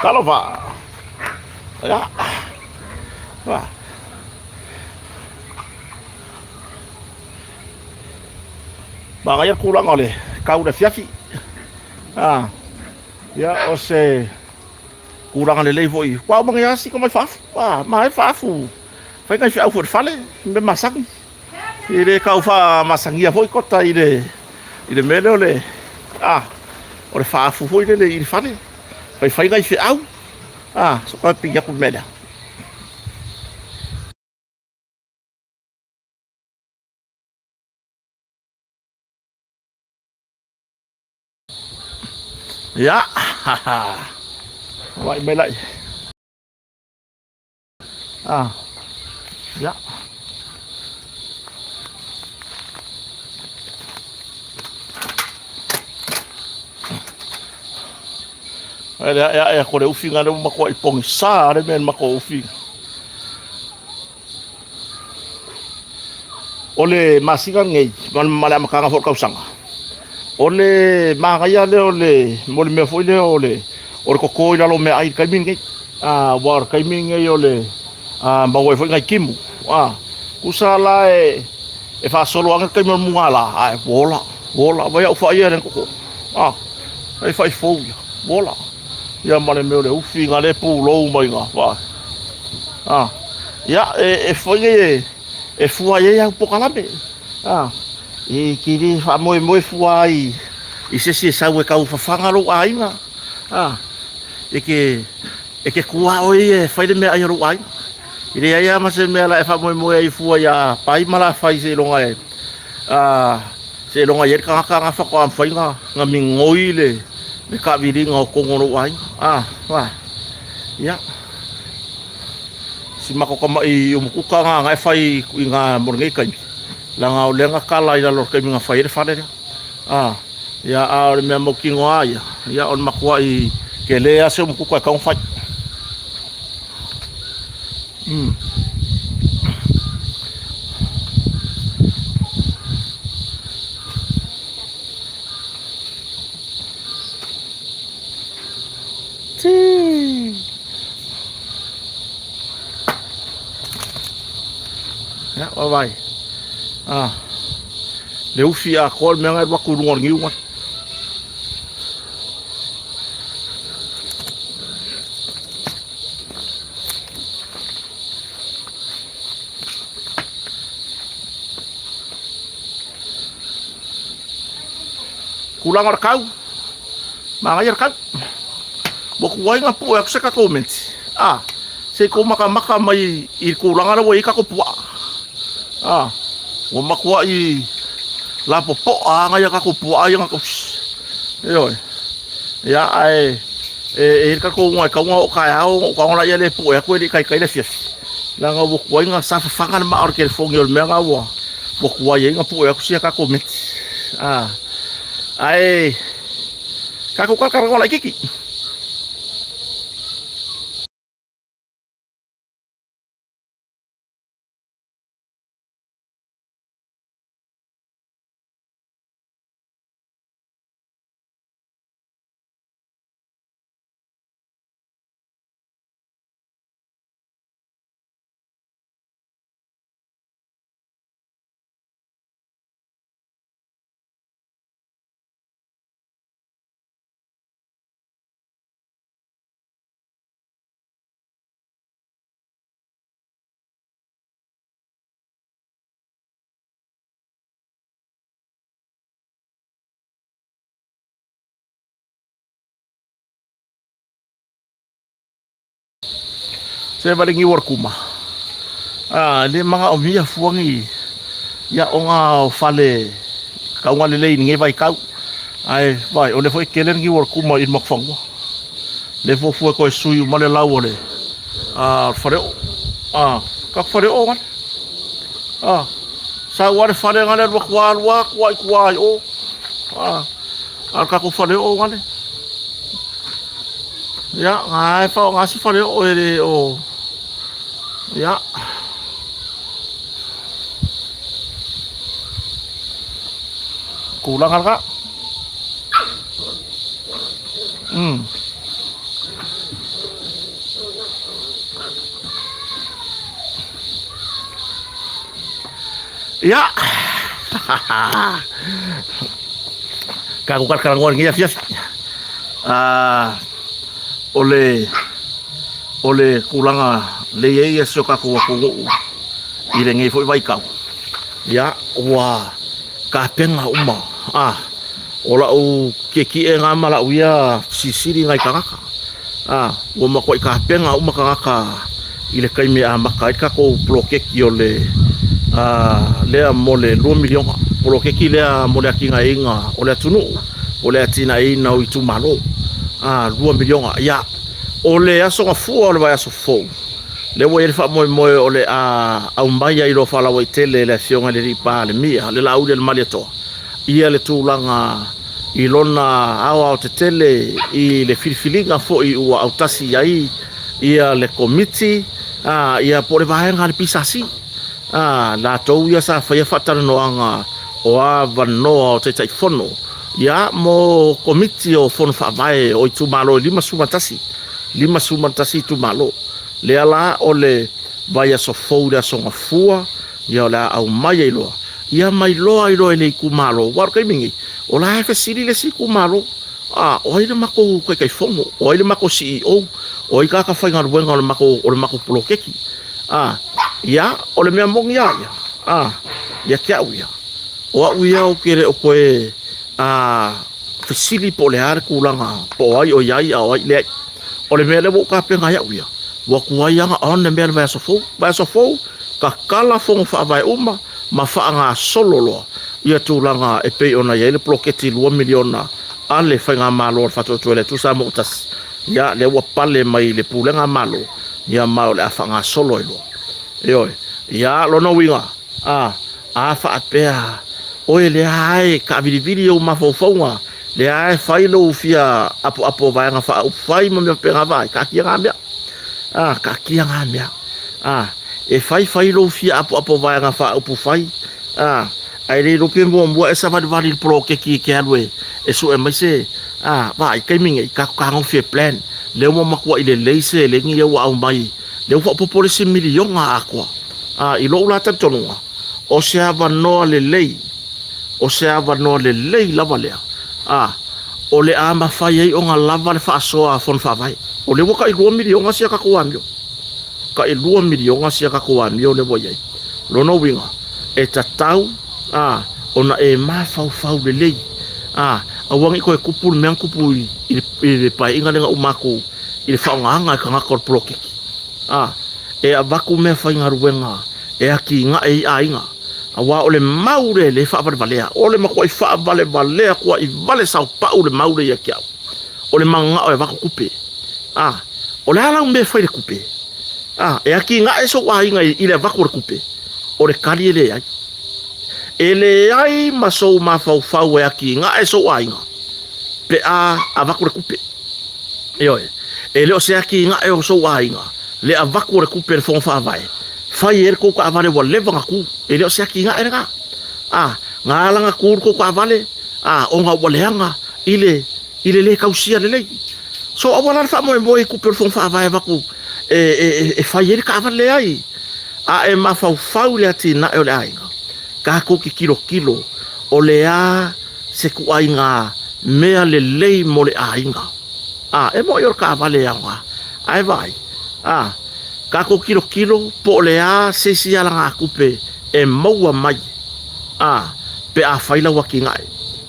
Talofa. Ia. Wa. Magaia le tulaga o le kau i le afiafi. Ah. Ia, o se tulaga lelei foi. Ua uma nei lava sika mai faafu. Ah, ma e faafu. Fai nai feau foi i le fale, mea masani. E le tau faamasagia foi kota i le i le mea lea o le ah, o le faafu foi lele i le fale. Fai fai nai feau. Ah, so ka pigi atu le mea lea. Ia, vai mai lai. Ah, ia. Ai lea, ea, ea, ko le ufiga le makoa i pongi sa le mea makoa ufiga. O le masina lenei, ma le amataga foi o le tausaga, o le manaia lea o le, mo le mea foi lea o le, o le toto i lalo o meaai i le taimi lenei. Aua o le taimi lenei o le maua ai foi nai timu. Tusa la e, e faasolo ane le taimi o le mugala, ae ua ola, ua ola. Vaai au fai ia le toto. Ai fai fou ia, ua ola. Ia ma le mea o le ufi na le pulou mai na. Vaai. Ah. Ia, e, e foi nei e, e fua ai au pokalame. Ah. E te le faamoemoe fua ai i se isi e sau e tau fafaga lou aiga. Ah. E te, e te kua oe ia e fai le meaai a lou aiga. E leai lava ma se mea la e faamoemoe ai fua iā Pai ma Lafai seiloga e, ah, seiloga i ai le tagata na faatoa mafai na, na migoi le, le taaviliga o totonu o lou aiga. Ah, ah. Ia. Si matou tama'i umukuka na na e fai i na mo lenei taimi. Leaga o lea na kala i lalo o le taimi na fai ai le fale lea. Ah, ia a o le mea mautinoa lava ia, ia o le matua'i tele lava se umukuka e tatau ona fai. Mm. Ia, vaavaai. Ah, le ufi atoa le mea na e alu atu i luga o le niu. Tulaga o le kau, manaia le kau. Ua tuai ona pue atu se tatou menti, a, se i tou matamata mai i le tulaga lea ua i ai tatou puaa. A, ua matuai lapopoa lava nai a tatou puaa ia na tausi. Ioe. Ia, ae e i ai le talitonuga e tatau ona oo taeao ona ou tago lea le pue atu e le i taitai le afiafi. Leaga ua tuai ona sa fafaga le maa o le telefoni o le mea lena ua tuai ai ona pue atu sia tatou meti. A, ae tatou talatalanoa laitiiti. Se vale ni o le kuma. A, e le manaomia fua ni ia ona o fale kauga lelei i lenei vaitau. Ae vaai, o lea foi e tele le niu o le kuma i le Makufanua. Lea fuafua e toe sui uma le lau o le a, faleoo. A, tatou faleoo gale. A, sau lava le fale gale alu atu lava alu atu lava i tua i o. A, a o le tatou faleoo gale. Ia, na e faaaoga se faleoo e le o... Ia. Tulaga lena. Mm. Ia. Tatou talatalanoa i lenei afiafi. O le o le tulaga lea e i ai si o tatou atunuu i lenei foi vaitau, ia, ua tapena uma. O lau tietie na ma lau ia fesilisili i nai tagata, ua matuai tapena uma tagata i le taimi e amata ai le tatou poloketi o le lea mo le $2 miliona. Poloketi lea mo le atinaeina o le atunuu, o le atinaeina o itumalo, $2 miliona. Ia, o le Aso Gafua o le vaiaso fou, lea ua i ai le faamoemoe o le a aumai ai loa faalauaitele e le Afioga i le Alii Palemia, le Laauli a le Malietoa, ia le tulaga i lona aoaotetele i le filifiliga foi ua autasi i ai ia le Komiti, ia po o le vaega a le PSC, latou ia sa faia faatalanoaga o avanoa o Taitaifono, ia, mo Komiti o Fono Faavae o itumalo e 51, 51 itumalo. Lea la o le vaiaso fou i le Aso Gafua, ia o le a aumai ai loa, ia ma iloa ai loa e le itumalo, aua o le taimi nei, o la e fesili le isi itumalo, a, o ai le matou Taitaifono, o ai le matou CEO, o ai tagata faigaluega o le matou, o le matou poloketi. A, ia, o le mea moni lava ia, a, ia te au ia, o au ia ou te le o toe a, fesili po o le a le tulaga, po o ai o i ai a o ai, leai. O le mea lea ua ou tapena ai au ia, ua tuai lava ona on le mea i le vaiaso fou. Vaiaso fou, tatala fono faavae uma ma faagasolo loa ia tulaga e pei ona i ai le poloketi $2 miliona a le Faigamalo a le Faatuatua i le Atua Samoa ua Tasi. Ia, lea ua pale mai i le Pulega a Malo, ia ma o le a faagasolo ai loa. Ioe. Ia, lona uiga, a, a faapea oe lea e taavilivili ou mafaufauga, lea e fai lou fia apoapo vaega faaupufai ma mea faapena vaai, taatia na mea. A, taatia na mea. A, e fai fai lou fia apoapo vaega faaupufai, a, ae le iloa pe muamua e savalivali i le poloketi e te alu e, e sue mai se, a, vaai, taimi nei, tatou tagofi e plan, lea ua matuai lelei seleni ia ua aumai, lea ua faaopoopo le isi miliona atoa. A, i lou la talitonuga, o se avanoa lelei, o se avanoa lelei lava lea, a, o le a mafai ai ona lava le faasoa a Fono Faavae. O lea ua tai $2 miliona si a tatou amio. Tai $2 miliona si a tatou amio lea ua i ai. Lona uiga, e tatau, a, ona e mafaufau lelei, a, aua ne i toe tupu le mea na tupu i, i le, i le paeaiga lea na uma atu i le faaaogaina e tagata o le poloketi. A, e avatu mea faigaluega e atinae i aiga, aua o le mau lea e le faavalevalea. O le matuai faavalevalea tuai vale saopau le mau lea ia te au. O le manao e avatu tupe. A, o le a lau mea e fai i le tupe? A, e atinae sou aiga i le avatu o le tupe? O le tali e leai. E leai ma sou mafaufau e atinae sou aiga pe a avatu le tupe. Ioe, e le o se atinae o sou aiga le avatu o le tupe i le Fono Faavae, fai ai le tou taavale ua leva ona tu. E le o se atinae lena. A, na ala ona tu le tou taavale, a, ona ua leaga i le, i le le tausia lelei. So, aua la le faamoemoe i tupe o le Fono Faavae e avatu e, e, e, e fai ai le taavale. Leai. A e mafaufau i le atinae o le aiga, tatou te tilotilo o le a se tuaiga mea lelei mo le aiga. A, e moni o le taavale e aoga, ae vaai, a, tatou tilotilo po o le a se isi alagatupe e maua mai, a, pe a fai lau atinae.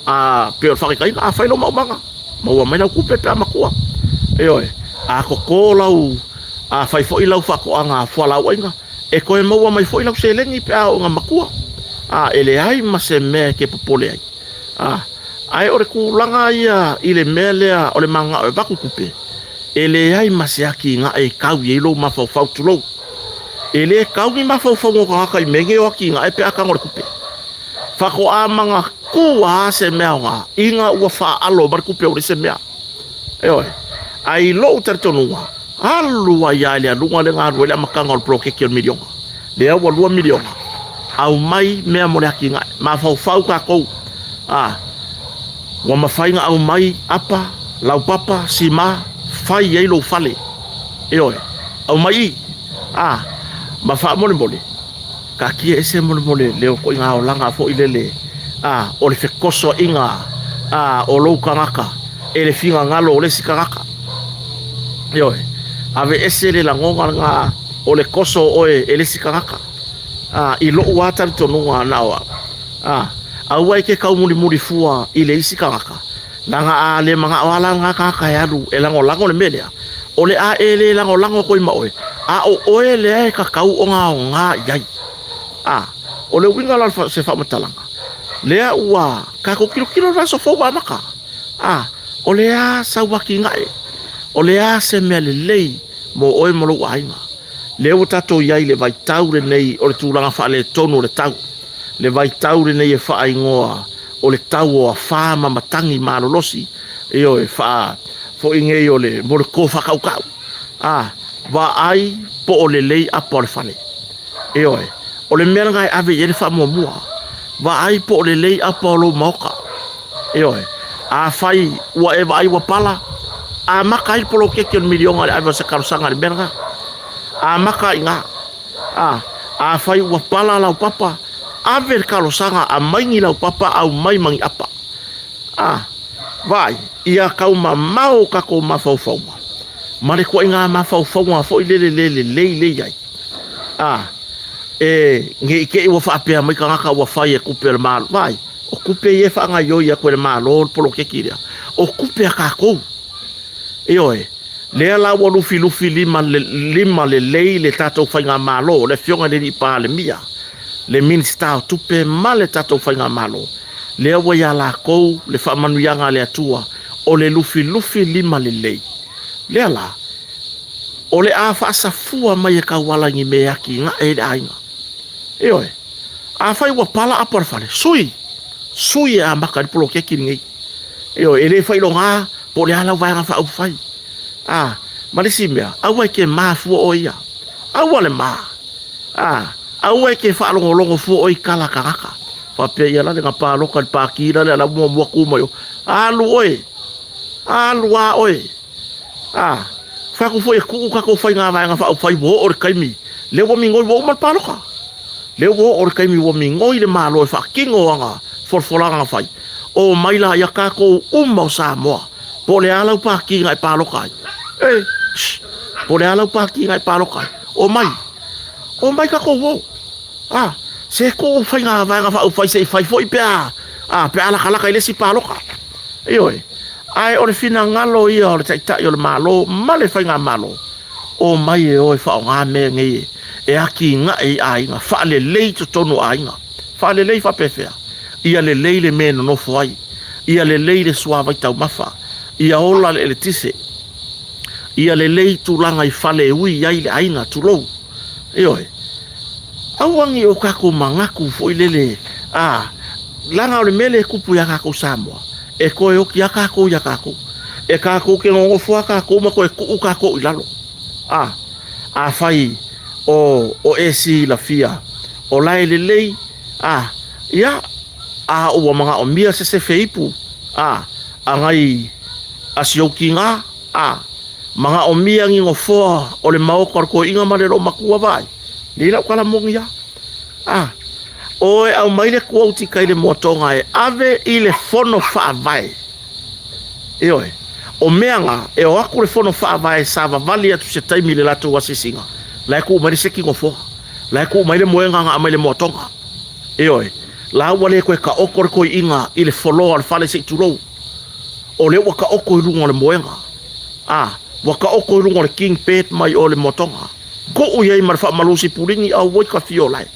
A, pei o le faataitaiga, a fai lau maumaga, maua mai lau tupe pe a matua. Ioe, a toto lau, a fai foi lau faatoaga fualaauaina, e toe maua mai foi lau seleni pe a oo ina matua. A, e leai ma se mea e te popole ai. A, ae o le tulaga ia i le mea lea o le manao e avatu tupe, e leai ma se atinae e kau i ai lou mafaufau, tulou. E le kau ni mafaufauga o tagata i mea nei o atinae pe a tago i le tupe. Faatoa manatu lava se mea aoga ina ua faalo mai le tupe ua leai se mea. Ioe. Ae i lou talitonuga, alu ai lava i le aluga lea na alu ai le amataga o le poloketi o le miliona. Lea ua $2 miliona, aumai mea mo le atinae. Mafaufau tatou, a, ua mafai ona aumai apa, laupapa, sima, fai ai lou fale. Ioe. Aumai i, a, ma faamolemole. Taatia ese molemole le okoiga olaga foi lele, a, o le fekosoaiga, a, o lou tagata e le finagalo o le isi tagata. Ioe, ave ese le lagona lena o le koso o oe e le isi tagata. A, i lou lava talitonuga na o au, a, aua e te taumulimuli fua i le isi tagata, leaga a le manao lava la lena tagata e alu e lagolago le mea lea, o le a e le lagolago atu ai ma oe, a o oe lea e tatau ona aoga i ai. A, o le uiga la o se faamatalaga, lea ua tatou tilotilo i le vaiaso fou ua amata. A, o le a sau atinae, o le a se mea lelei mo oe ma lou aiga. Lea ua tatou i ai i le vaitau lenei o le tulaga faaletonu o le tau, le vaitau lenei e faaigoa o le tau o afa ma matagi malolosi, ioe, faa foi nei o le mo le to faatautau. A, vaai po o lelei apa o le fale. Ioe, o le mea lena e ave i ai le faamuamua. Vaai po o lelei apa o lou maota. Ioe, afai ua e vaai ua pala, amata ai le poloketi o le miliona i le ave o se talosaga i le mea lena. Amata ai i ina. A, afai ua pala lau papa, ave le talosaga, aumai ni laupapa, aumai ma ni apa. A, vaai, ia taumamao tatou mafaufauga, ma le ituaiga mafaufauga foi lele le lelei lea e i ai. A, e, ne i te i ua faapea mai tagata ua fai e tupe a le Malo. Vaai, o tupe ia e faagaoioi atu e le Malo le poloketi lea, o tupe a tatou. Ioe, lea la ua lufilufi lima, lima lelei le tatou faigamalo, le Afioga i le Alii Palemia, le Minisita o Tupe ma le tatou faigamalo, lea ua ia latou le faamanuiaga a le Atua o le lufilufi lima lelei. Lea la, o le a faasafua mai e tauala i ni mea e atinae ai le aiga. Ioe, afai ua pala apa o le fale, sui, sui e amata ai le poloketi lenei. Ioe, e le faailoga po o le a lau Vaega Faaupufai. A, ma le isi mea, aua e te ma fua oe ia. Aua le ma. A, aua e te faalogologo fua oe i tala a tagata. Faapea ia la le na palota i le pati la lea la muamua tu mai o. Alu oe. Alu a oe. A, fai atu foi e tuu tatou faiga Vaega Faaupufai ua oo i le taimi lea ua migoi ua uma le palota. Lea ua oo le taimi ua migoi le Malo e faatino ana folafolaga na fai. Omai la ia tatou uma o Samoa, po o le a lau pati na e palota ai. E, shh, po o le a lau pati na e palota ai. Omai, omai tatou o. A, se tuu faiga Vaega Faaupufai se i fai foi pe a, a, pe a latalata i le isi palota. Ioe, ae o le finagalo ia o le Taitai o le Malo ma le Faigamalo, Omai e o e faaaoga mea nei e atinae i aiga, faalelei totonu o aiga. Faalelei faapefea? Ia lelei le mea e nonofo ai, ia lelei le suavai taumafa, ia ola le eletise, ia lelei tulaga i fale e ui ai le aiga, tulou. Ioe. Aua ne i o tatou manatu foi lele, a, leaga o le mea lea e tupu ia tatou Samoa, e toe oti lava tatou ia tatou. E tatou te nonofo lava tatou ma toe tuu tatou i lalo. A, afai o, o e silafia, o la e lelei, a, ia, a ua manaomia se sefe ipu, a, a nai a si ou tiga, a, manaomia ni nofoa o le maota o le toeaina ma le loomatua, vaai, nei lau tala moni lava. A, o e aumai le kuautika i le moatoga e ave i le fono faavae. Ioe, o mea na, e o atu le fono faavae savavali atu se taimi i le latou asiasiga, la e tuu mai le seki nofoa, la e tuu mai le moega na aumai le moatoga. Ioe, la ua le toe taoto le toeaina i le foloa o le fale se i tulou. O lea ua taoto i luga o le moega. A, ua taoto i luga o le king bed mai o le moatoga. Tuu i ai ma le faamalusi pulini, auoi ka fio lae.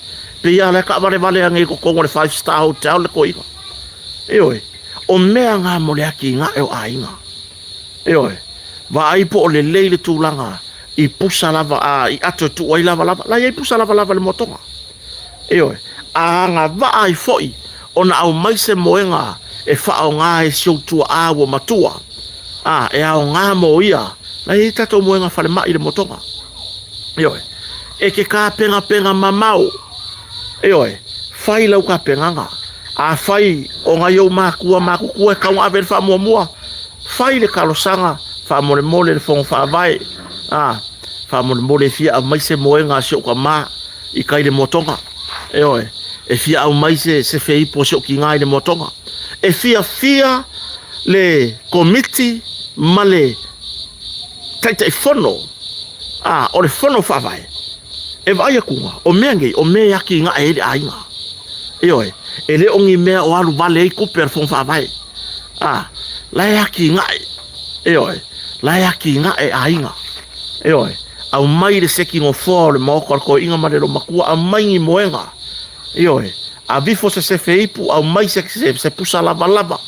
Pei lava la e taavalevale ane i totonu o le five star hotel le toeaina. Ioe, o mea na mo le atinae o aiga. Ioe, vaai po o lelei le tulaga i pusa lava, a, i ato e tuu ai lavalava. La e i ai pusa lavalava i le moatoga. Ioe, a agavaa ai foi ona aumai se moega e faaaoga e si ou tuaa ua matua, a, e aoga mo ia, la e i ai tatou moega falemai i le motoga. Ioe, e te tapenapena mamao, ioe, fai lau tapenaga. Afai o nai ou matua matutua e tatau ona ave le faamuamua, fai le talosaga, faamolemole le Fono Faavae, a, faamolemole e fia aumai se moega a si ou tama i tai le motoga. Ioe, e fia aumai se, se feipo o si ou tiga i le moatoga. E fiafia le komiti ma le Taitaifono a o le Fono Faavae e vaai atuga o mea nei o mea e atinae ai le aiga. Ioe, e le o ni mea o alu vale ai tupe a le Fono Faavae. A, la e atinae. Ioe, la e atinae aiga. Ioe, aumai le seki nofoa o le maota o le toeaina ma le loomatua, aumai ni moega. Ioe, avifo se sefe ipu, aumai se, se, se pusa lavalava.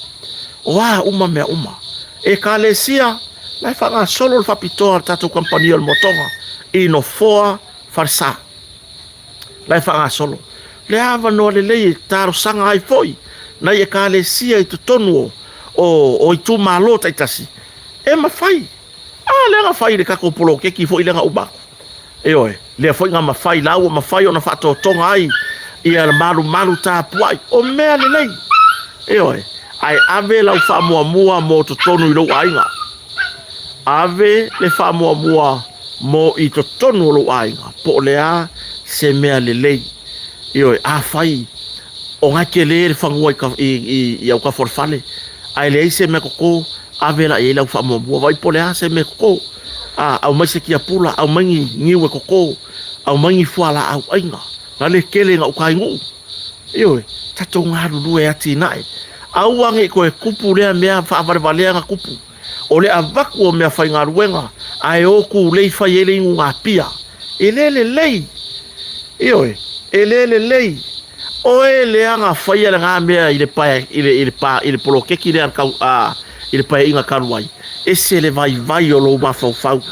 O a uma mea uma. Ekalesia, la e faagasolo le faapitoa a le tatou kamupani o le Motoga i nofoa falesa. La e faagasolo. Le avanoa lelei e talosaga ai foi nai ekalesia i totonu o, o, o itumalo taitasi, e mafai. A lea na fai i le tatou poloketi foi lea na uma atu. Ioe, lea foi na mafai, la ua mafai ona faatotoga ai ia le malumalu tapuai. O mea lelei. Ioe, ae ave lau faamuamua mo totonu i lou aiga. Ave le faamuamua mo i totonu o lou aiga, po o le a se mea lelei. Ioe, afai o na e tele le fanua i, i, i, i autafa o le fale, ae leai se mea toto, ave la i ai lau faamuamua. Vaai po o le a se mea toto. A, aumai se tiapula, aumai ni niu e toto, aumai ni fualaau aina, na le tele ina uta i nuu. Ioe, tatou galulue e atinae. Aua ne i toe tupu lea mea faavalevalea na tupu. O le avatu o mea faigaluega, ae o tulei fai ai le inugapia. E le lelei. Ioe, e le lelei. Oe lea na faia lena mea i le pae, i le, i le pa, i le poloketi lea kau, a, i le paeaiga talu ai. Ese le vaivai o lou mafaufau.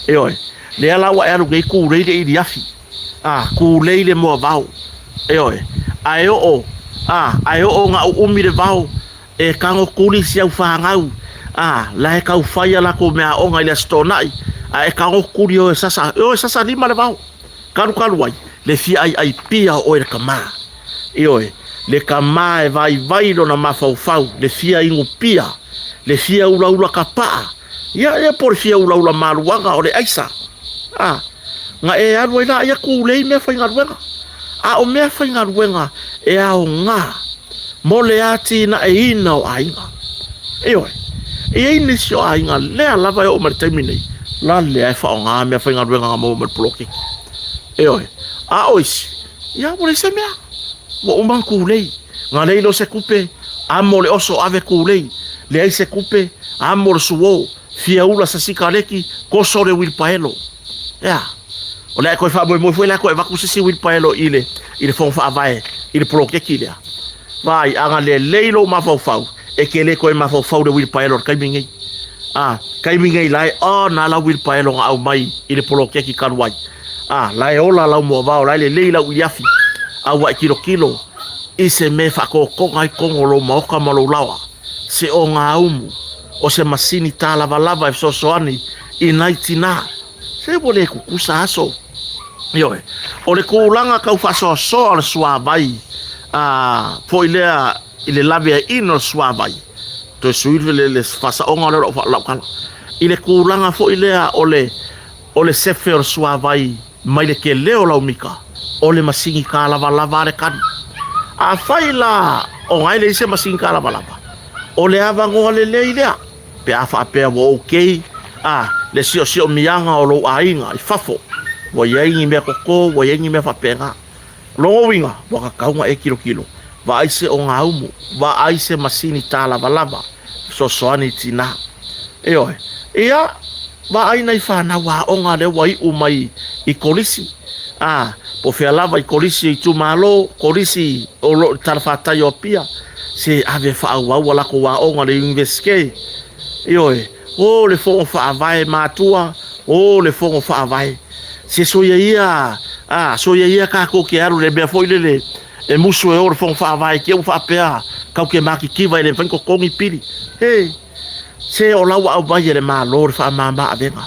Ioe, lea la ua e alu nei kūlei le iliafi, a, kūlei le moavao. Ioe, ae oo, a, ae oo na uumi le vao, e tago kuli si au fanau, a, la e tau fai a latou meaaoga i le Aso Toonai, ae e tago kuli o e sasa, o e sasa lima le vao. Kalukalu ai le fia aiai pia o oe le kamā. Ioe, le kamā e vaivai lona mafaufau, le fia inu pia, le fia ulaula kapaa, ia, ia po o le fia ulaula maluaga o le aisa. A, na e alu ai la ia kūlei meafaigaluega. A o meafaigaluega e aoga mo le atinaeina o aiga. Ioe, e i ai nisi o aiga lea lava e oo mai le taimi nei, la lea e faaaoga meafaigaluega na maua mai le poloketi. Ioe, a o isi, ia ua leai se mea, ua uma ona kūlei. Na leai loa se tupe, amo le oso ave kūlei, leai se tupe, amo le suo, fia ula se sikaleki, koso le uilipaelo. Ea, o le a e toe faamoemoe foi la e toe avatu se isi uilipaelo i le, i le fono faavae i le poloketi lea. Vaai, a na lelei lou mafaufau, e te le toe mafaufau i le uilipaelo i le taimi nei. A, taimi nei la e, oh, na lau uilipaelo na aumai i le poloketi talu ai. A, la e ola lau moavao, la e lelei lau iliafi. A ua e tilotilo i se mea e faatotoga ai tonu o lou maota ma lou laoa, se ogaumu, o se masini tālavalava e fesoasoani i nai tinā. Se ua le kukusa aso. Ioe. O le tulaga tau faasoasoa o le suavai, a, foi lea i le laveaiina o le suavai, toe sui le, le faasaoga lea o lau, lau tala. I le tulaga foi lea o le, o le sefe o le suavai mai le tele o lau mita, o le masini tālavalava a le kali. Afai la o na e leai se masini tālavalava, o le avanoa lelei lea, pe a faapea ua okay, a, le siosiomiaga o lou aiga i fafo, ua i ai ni mea toto, ua i ai ni mea faapena. Lona uiga, ua tatau ona e tilotilo, vaai se ogaumu, vaai se masini tālavalava, fesoasoani i tinā. Ioe. Ia, vaai nai fanau aoga lea ua iu mai i kolisi, a, po o fea lava i kolisi o itumalo, kolisi o lo o i le talafatai o Apia, se ave e faaauau a latou aoga i le Iunivesite. Ioe. O le Fono Faavae matua, o le Fono Faavae. Se soia ia, a, soia ia tatou te alu i le mea foi lele e musu e o le Fono Faavae te ua faapea kau ke matitiva e le mafai ona totogi pili. He, se o la ua aumai e le Malo le faamama avega.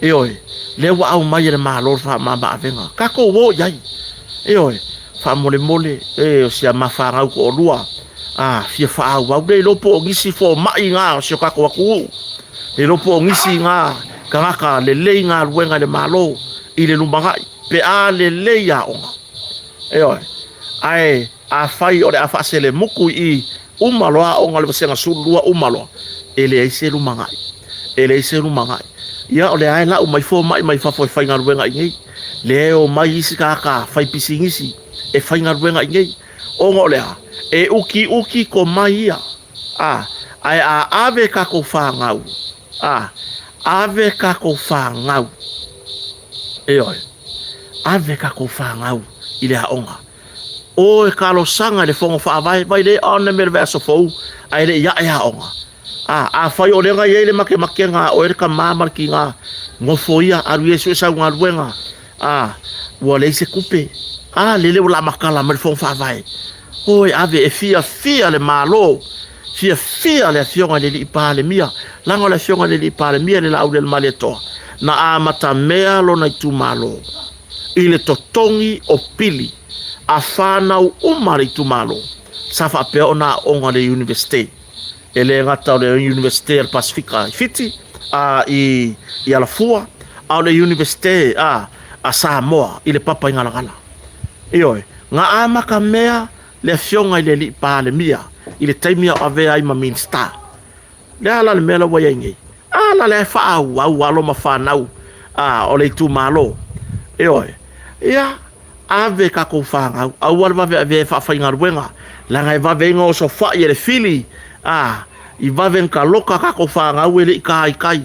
Ioe, lea ua aumai e le Malo le faamama avega. Tatou o i ai. Ioe, faamolemole, e, o si a ma fanau toalua, a, fia faaauau, le iloa po o nisi fomai na o si o tatou atunuu, le iloa po o nisi na tagata lelei galuega i le Malo i le lumanai, pe a lelei aoga. Ioe. Ae afai o le a faaselemuku i i, uma loa aoga o le vasega 12 uma loa, e leai se lumanai. E leai se lumanai. Ia o lea lava e lau mai fomai mai fafo e faigaluega i inei. Lea e omai isi tagata faipisinisi e faigaluega i inei. Ona o le a? E utiuti tomai ia. A, ae a ave tatou fanau, a, ave tatou fanau, ioe, ave tatou fanau i le aoga. O e talosaga i le Fono Faavae, vai le on me le vaiaso fou, ae le i ae aoga. A, afai o lea na i ai le makemakega a oe le tama ma le tina, nofo ia, alu ia e sue sau galuega, a, ua leai se tupe. A, lele ua lamatala mai le Fono Faavae. O e ave e fiafia le Malo, fiafia le Afioga i le Alii Palemia, leaga o le Afioga i le Alii Palemia le Laaulialemalietoa, na amatamea lona itumalo i le totogi o pili a fanau uma a le itumalo sa faapea ona aooga i le Iunivesite. E le gata o le Iunivesite a le Pasefika i Fiti, a i i Alafua, a o le Iunivesite a a Samoa i le Papaigalagala. Ioe, na amatamea le Afioga i le Alii Palemia i le taimi a o avea ai ma Minisita. Le a la le mea la ua i ai nei? A la lea e faaauau alo ma fanau a o le itumalo. Ioe, ia, ave tatou fanau, aua le vave avea e faafaigaluega, leaga e vave ai ona osofai e le fili, a, i vave ona taloka tatou fanau e le i taitai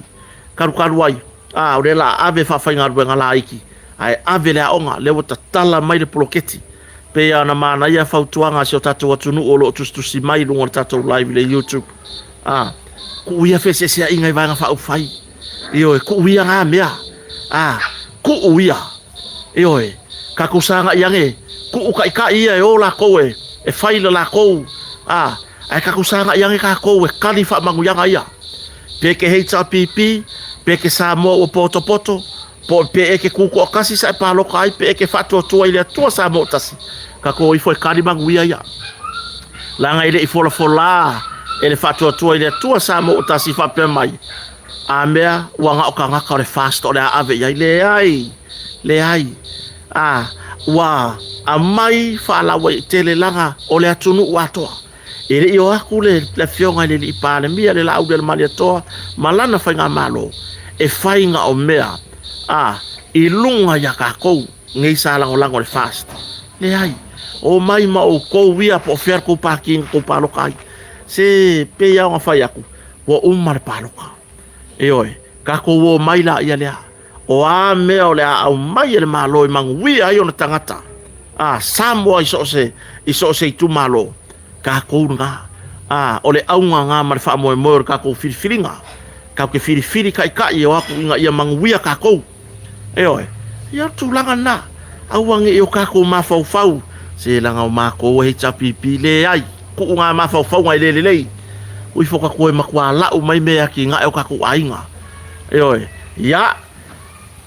talutalu ai, a, o lea la a ave e faafaigaluega laiti, ae ave le aoga, lea ua tatala mai le poloketi. Pei lava ona manaia fautuaga a si o tatou atunuu o lo o tusitusi mai i luga o le tatou live i le YouTube. A, tuu ia feeseeseaiga i Vaega Faaupufai. Ioe, tuu ia na mea. A, tuu ia. Ioe, tatou sagai ane, tuu taitai ia e o latou e, e fai le latou, a, ae tatou sagai ane tatou e kali faamanuiaga ia. Pe ke HRPP, pe ke Samoa ua potopoto, po pe e ke tutoatasi sa e paloka ai, pe e ke faatuatua i le Atua Samoa tasi, tatou o ifo e kali manuia ia. Leaga e le i folafola e le faatuatua i le Atua Samoa tasi faapea mai, a mea ua na o tagata o le FAST o le a ave i ai. Leai, leai. A, ua aumai faalauaitele leaga o le atunuu atoa. E le i o atu le, le afioga i le Alii Palemia, le Laaulialemalietoa ma lana faigamalo e fai na o mea a, i luga ia tatou nei sa lagolago i le FAST. Leai, omai ma outou ia po o fea le tou pati na tou palota ai. Se pei lava ona fai atu, ua uma le palota. Ioe, tatou omai laia lea. O a mea o le a aumai e le Malo e manuia ai ona tagata a Samoa i so o se, i so o se itumalo, tatou lena. A, o le auga lena ma le faamoemoe o le tatou filifiliga. Tatou te filifili taitai e o atu ina ia manuia tatou. Ioe, ia o le tulaga lena. Aua ne i o tatou mafaufau, se leaga o matou e HRPP, leai, tuu na mafaufauga e le lelei. Ua ifo tatou e matua lau mai mea e atinae o tatou aiga. Ioe, ia,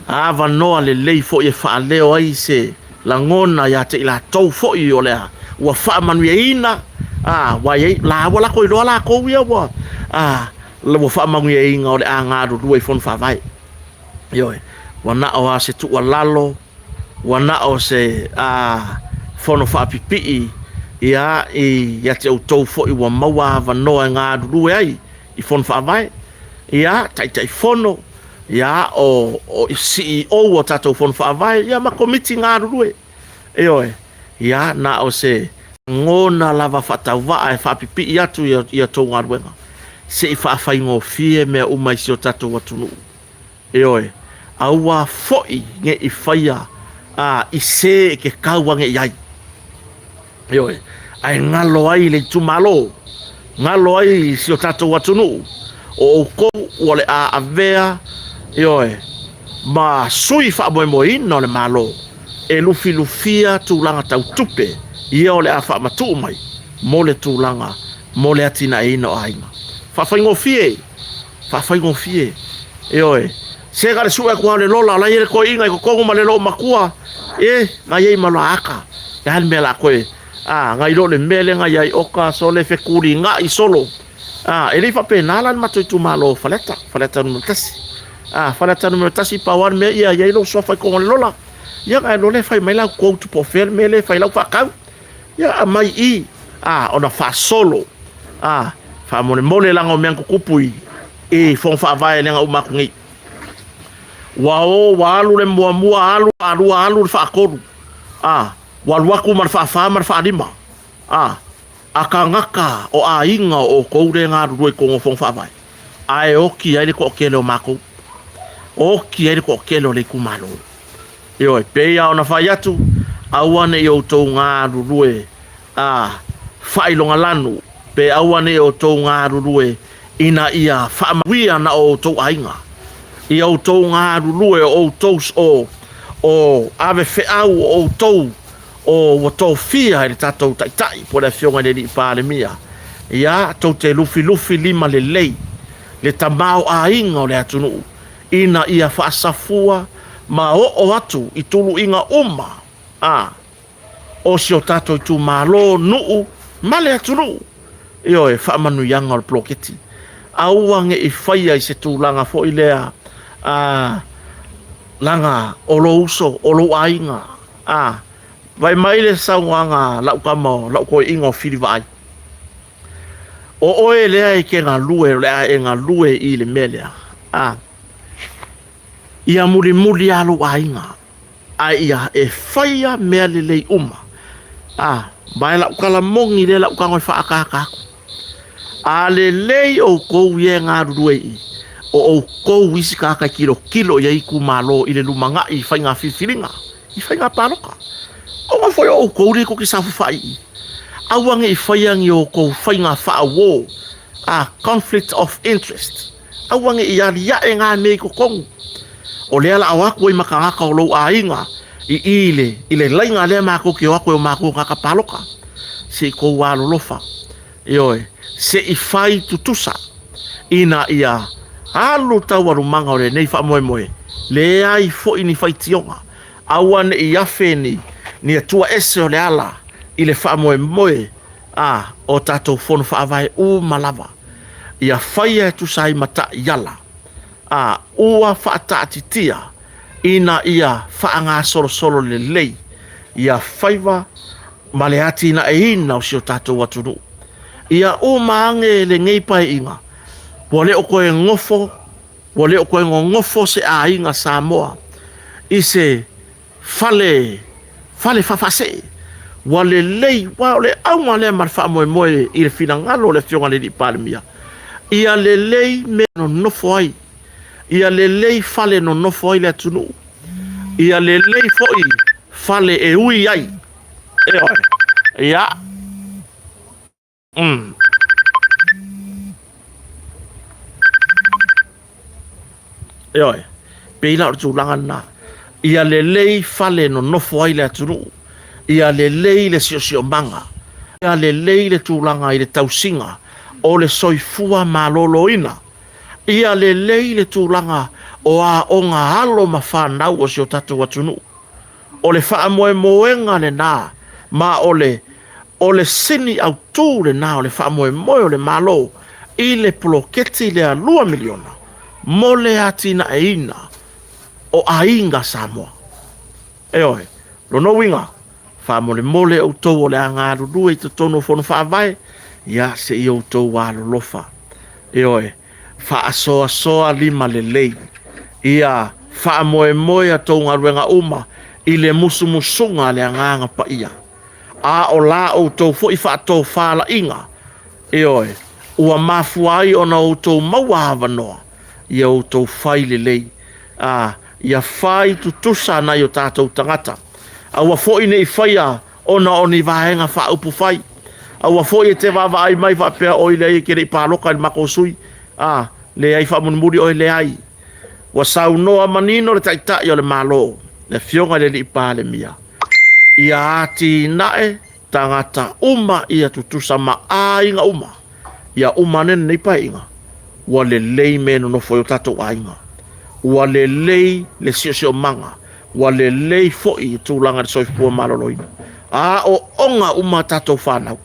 avanoa lelei foi e faaleo ai se lagona ia te i latou foi o le ua faamanuiaina, a, ua i ai, la ua latou iloa latou ia ua, a, ua faamanuiaina o le a galulue i Fono Faavae. Ioe, ua na o lava se tuualalo, ua na o se, a, fono faapipii, ia, ia te outou foi ua maua avanoa e galulue ai i Fono Faavae, ia, Taitaifono, ia, o, o CEO o tatou Fono Faavae, ia, ma Komiti galulue. Ioe, ia, na o se lagona lava faatauvaa e faapipii atu i a outou galuega, se i faafaigofie mea uma i si o tatou atunuu. Ioe, aua foi ne i faia a, i se e ke kau ane i ai. Ioe, ae galo ai le itumalo, galo ai si o tatou atunuu, o outou ua le a avea, ioe, ma sui faamoemoeina o le Malo e lufilufia tulaga tau tupe ia o le a faamatuu mai mo le tulaga mo le atinaeina o aiga. Faafaigofie, faafaigofie, ioe, se na le sue atu lava o le lola, o la e i ai le toeaina i totonu ma le loomatua, e, na i ai ma loa aka, le a le mea o le a toe, a, na i lo le mea lea na i ai oka sole fetulinai solo, a, e le i faapena la le matou itumalo o Faleata, Faleata 1. A, Faleata 1, pau lava le mea ia i ai lou suafa i totonu o le lola. Ia ona e iloa lea e fai mai lau quote po o fea le mea lea e fai lau faatau. Ia aumai i i, ona faasolo faamolemole leaga o mea na tutupu i Fono Faavae lea na uma atu nei. Ua o ua alu le muamua, alu faalua, alu le faatolu, ua alu atu ma le faafa ma le faalima. A tagata o aiga o outou lea e galulue i totonu o Fono Faavae, ae oti ai le toatele o matou, oti ai le toatele o le itumalo. Ioe, pei lava ona fai atu, aua ne i outou galulue faailogalanu, pe aua ne i outou galulue ina ia faamanuia na o outou aiga. Ia outou galulue o outou o ave feau o outou o ua tofia e le tatou Taitai po o le Afioga i le Alii Palemia, ia tou te lufilufi lima lelei le tamaoaiga o le atunuu ina ia faasafua ma oo atu i tuluiga uma a o si o tatou itumalo, nuu ma le atunuu. Ioe, faamanuiaga o le poloketi. Aua ne i faia i se tulaga foi lea a leaga o lou uso, o lou aiga. A, vaai mai le saunoaga a lau tama o lau toeaina o Fili Vaai. O oe lea e te galue, o le a e galue i le mea lea. A, ia mulimuli lava lou aiga, ae ia e faia mea lelei uma. A, ma e lau tala moni lea lau tago e faaataata atu. A lelei outou ia e galulue i i, o outou isi tagata e tilotilo i ai itumalo i le lumanai i faiga filifiliga, i faiga palota. Ona foi o outou lea tou te saofafai i i, aua ne i faia ni outou faiga faauo, a conflict of interest, aua ne i aliae na mea i totonu. O lea o le a o atu ai ma tagata o lou aiga i i i le laina lea matou te o atu ai o matou tagata palota. Se i tou alolofa, ioe, se i fai tutusa ina ia alu taualumaga o lenei faamoemoe, leai foi ni faitioga, aua ne i afe ni atua ese o le ala i le faamoemoe a o tatou fono faavae uma lava, ia faia e tusa ai ma taiala a ua faataatitia ina ia faagasolosolo lelei ia faiva ma le atinaeina o si o tatou atunuu. Ia uma ane lenei paeaiga, ua le o toe nofo, ua le o toe nonofo se aiga Samoa i se fale, fale faafaasee. Ua lelei, aua o le auga lea ma le faamoemoe i le finagalo o le Afioga i le Alii Palemia, ia lelei mea nonofo ai, ia lelei fale nonofo ai le atunuu, ia lelei foi fale e ui ai. Ioe. Ia. Ioe. Pei la o le tulaga lena. Ia lelei fale nonofo ai le atunuu. Ia lelei le siosiomaga. Ia lelei le tulaga i le tausiga o le soifua maloloina. Ia lelei le tulaga o aoga alo ma fanau o si o tatou atunuu. O le faamoemoega lena, ma o le, o le sini autu lena o le faamoemoe o le Malo i le poloketi lea $2 miliona mo le atinaeina o aiga Samoa. Ioe, lona uiga, faamolemole outou o le a galulue i totonu o Fono Faavae, ia se i outou alolofa. Ioe, faasoasoa lima lelei, ia faamoemoe a outou galuega uma i le musumusuga a le Agaga Paia, a o la outou foi faatofalaiga, ioe, ua mafua ai ona outou maua avanoa, ia outou fai lelei, a ia fai tutusa nai o tatou tagata. Aua foi ne i faia ona o ni vaega faaupufai. Aua foi e te vaavaai mai faapea oi leai e te le i paloka i le matou sui. A, leai faamulimuli oe leai. Ua saunoa manino le Taitai o le Malo, le Afioga i le Alii Palemia, ia atinae tagata uma ia tutusa ma aiga uma. Ia uma ane lenei paeaiga, ua lelei mea e nonofo ai o tatou aiga. Ua lelei le siosiomaga, ua lelei foi i tulaga i le soifua maloloina. Aooga uma a tatou fanau.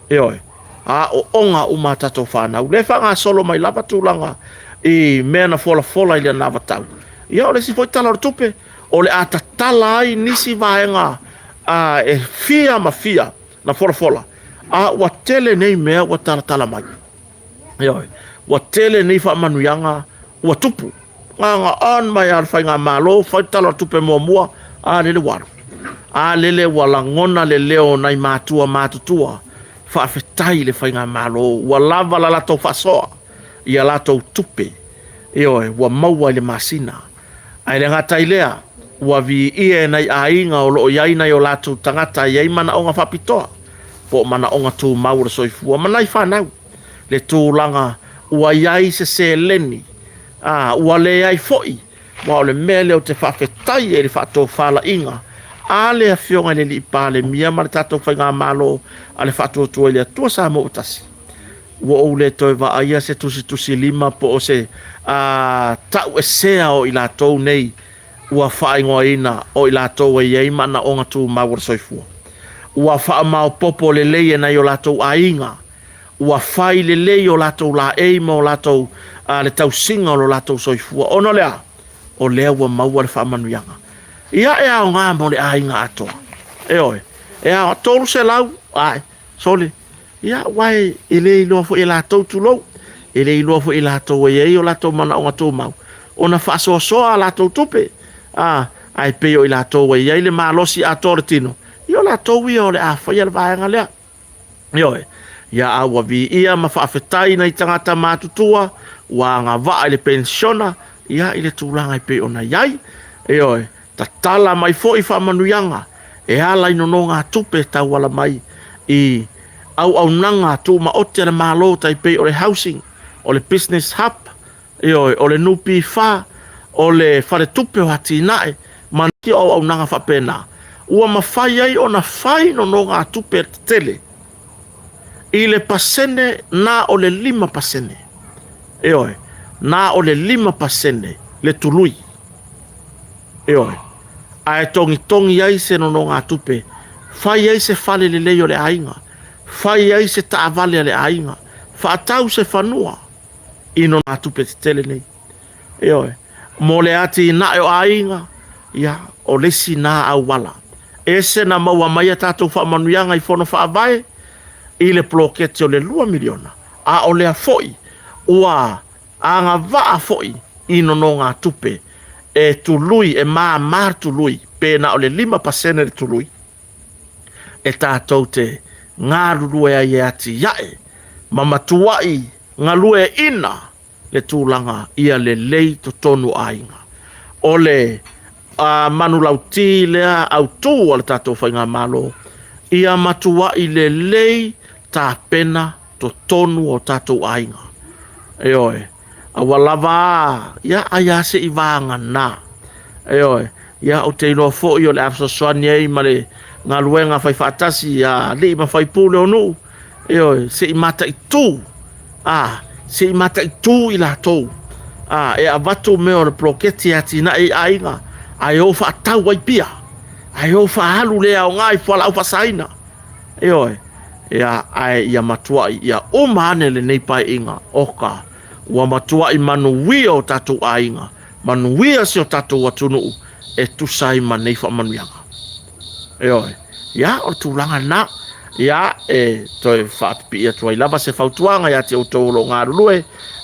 Ioe, aooga uma a tatou fanau. Lea e faagasolo mai lava tulaga i mea na folafola i le anavatau. Ia o le isi foi tala o le tupe. o le a tatala ai nisi vaega e fia ma fia na folafola, a ua tele nei mea ua talatala mai. Ioe, ua tele nei faamanuiaga ua tupu. Na ona on mai lava o le faigamalo, fai le Tala o le Tupe muamua, a lele ua alu. A lele ua lagona le leo o nai matua matutua, faafetai i le faigamalo, ua lava la latou faasoa i a latou tupe, ioe, ua maua i le masina. Ae le gata i lea, ua viia e nai aiga o lo o i ai nai o latou tagata e i ai manaoga faapitoa, po o manaoga tumau o le soifua ma nai fanau, le tulaga ua i ai se seleni, a, ua leai foi, aua o le mea lea ou te faafetai ai i le faatofalaiga a le Afioga i le Alii Palemia ma le tatou Faigamalo a le Faatuatua i le Atua Samoa ua Tasi, ua ou le toe vaaia se tusitusilima po o se tauesea o i latou nei ua faaigoaina o i latou e i ai manaoga tumau o le soifua. Ua faamaopoopo lelei e nai o latou aiga, ua fai lelei o latou laei ma o latou le tausiga o lo latou soifua. Ona o le a? O lea ua maua le faamanuiaga. Ia e aoga mo le aiga atoa. Ioe, e aoga, 300, ae, sole, Ia, aua e le iloa foi e latou, tulou, e le iloa foi e latou e i ai o latou manaoga tumau, ona faasoasoa a latou tupe, a, ae pei o i latou e i ai le malosi atoa o le tino, ia o latou ia o le a faia le vaega lea. Ioe, ia a ua viia ma faafetai nai tagata matutua ua agavaa i le penisiona, ia i le tulaga e pei ona i ai. Ioe, Tatala mai foi faamanuiaga e ala i nonogatupe e tauala mai i auaunaga tumaoti a le Malo tai pei o le Housing, o le Business Hub, ioe, o le NPF, o le Faletupe o Atinae ma nisi o auaunaga faapena, ua mafai ai ona fai nonogatupe tetele i le pasene na o le 5%. Ioe, na o le 5% le tului. Ioe, ae togitogi ai se nonogatupe, fai ai se fale lelei o le aiga, fai ai se taavale a le aiga, faatau se fanua i nonogatupe tetele nei. Ioe, mo le atinae o aiga, ia, o le isi na auala. Ese na maua mai a tatou faamanuiaga i fono faavae i le poloketi o le $2 miliona, a o lea foi ua agavaa foi i nonogatupe e tului, e māmā le tului, pe na o le 5% le tului, e tatou te galulue ai e atiae ma matuai galueaiina le tulaga ia lelei totonu o aiga. O le manulauti lea autu a le tatou Faigamalo, ia matuai lelei tapena totonu o tatou aiga. Ioe, aua lava a, ia ai a se i vagana. Ioe, ia ou te iloa foi o le a fesoasoani ai ma le galuega fai faatasi a alii ma faipule o nuu. Ioe, se i mataitu, a, se i mataitu i latou, a, e avatu mea o le poloketi e atinae i aiga, ae o faatau ai pia, ae o faaalu le aoga i fualaau faasaina. Ioe, ia, ae ia matuai ia uma ane lenei paeaiga, oka, ua matuai manuia o tatou aiga, manuia si o tatou atunuu e tusa ai ma nei faamanuiaga. Ioe, ia, o le tulaga lena. Ia, e toe faapipii atu ai lava se fautuaga ia te outou o lo o galulue,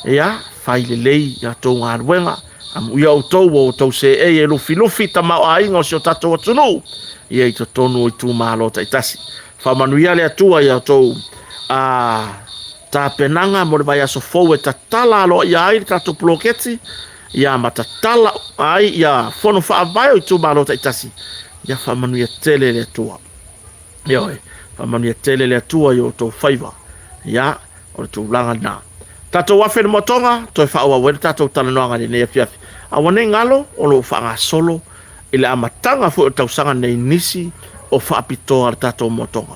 ia, fai lelei a outou galuega, Amuia outou ua outou seei e lufilufi tamaoaiga o si o tatou atunuu ia i totonu o itumalo taitasi. Faamanuia le Atua i a outou tapenaga mo le vaiaso fou e tatala aloaia ai le tatou poloketi ia ma tatala ai ia fono faavae o itumalo taitasi. Ia faamanuia tele le Atua. Ioe, faamanuia tele le Atua i outou faiva. Ia, o le tulaga lena. Tatou afe i le moatoga, toe faaauau ai le tatou talanoaga i lenei afiafi. Aua nei galo, o lo o faagasolo i le amataga foi o le tausaga nei nisi o faapitoa a le tatou moatoga.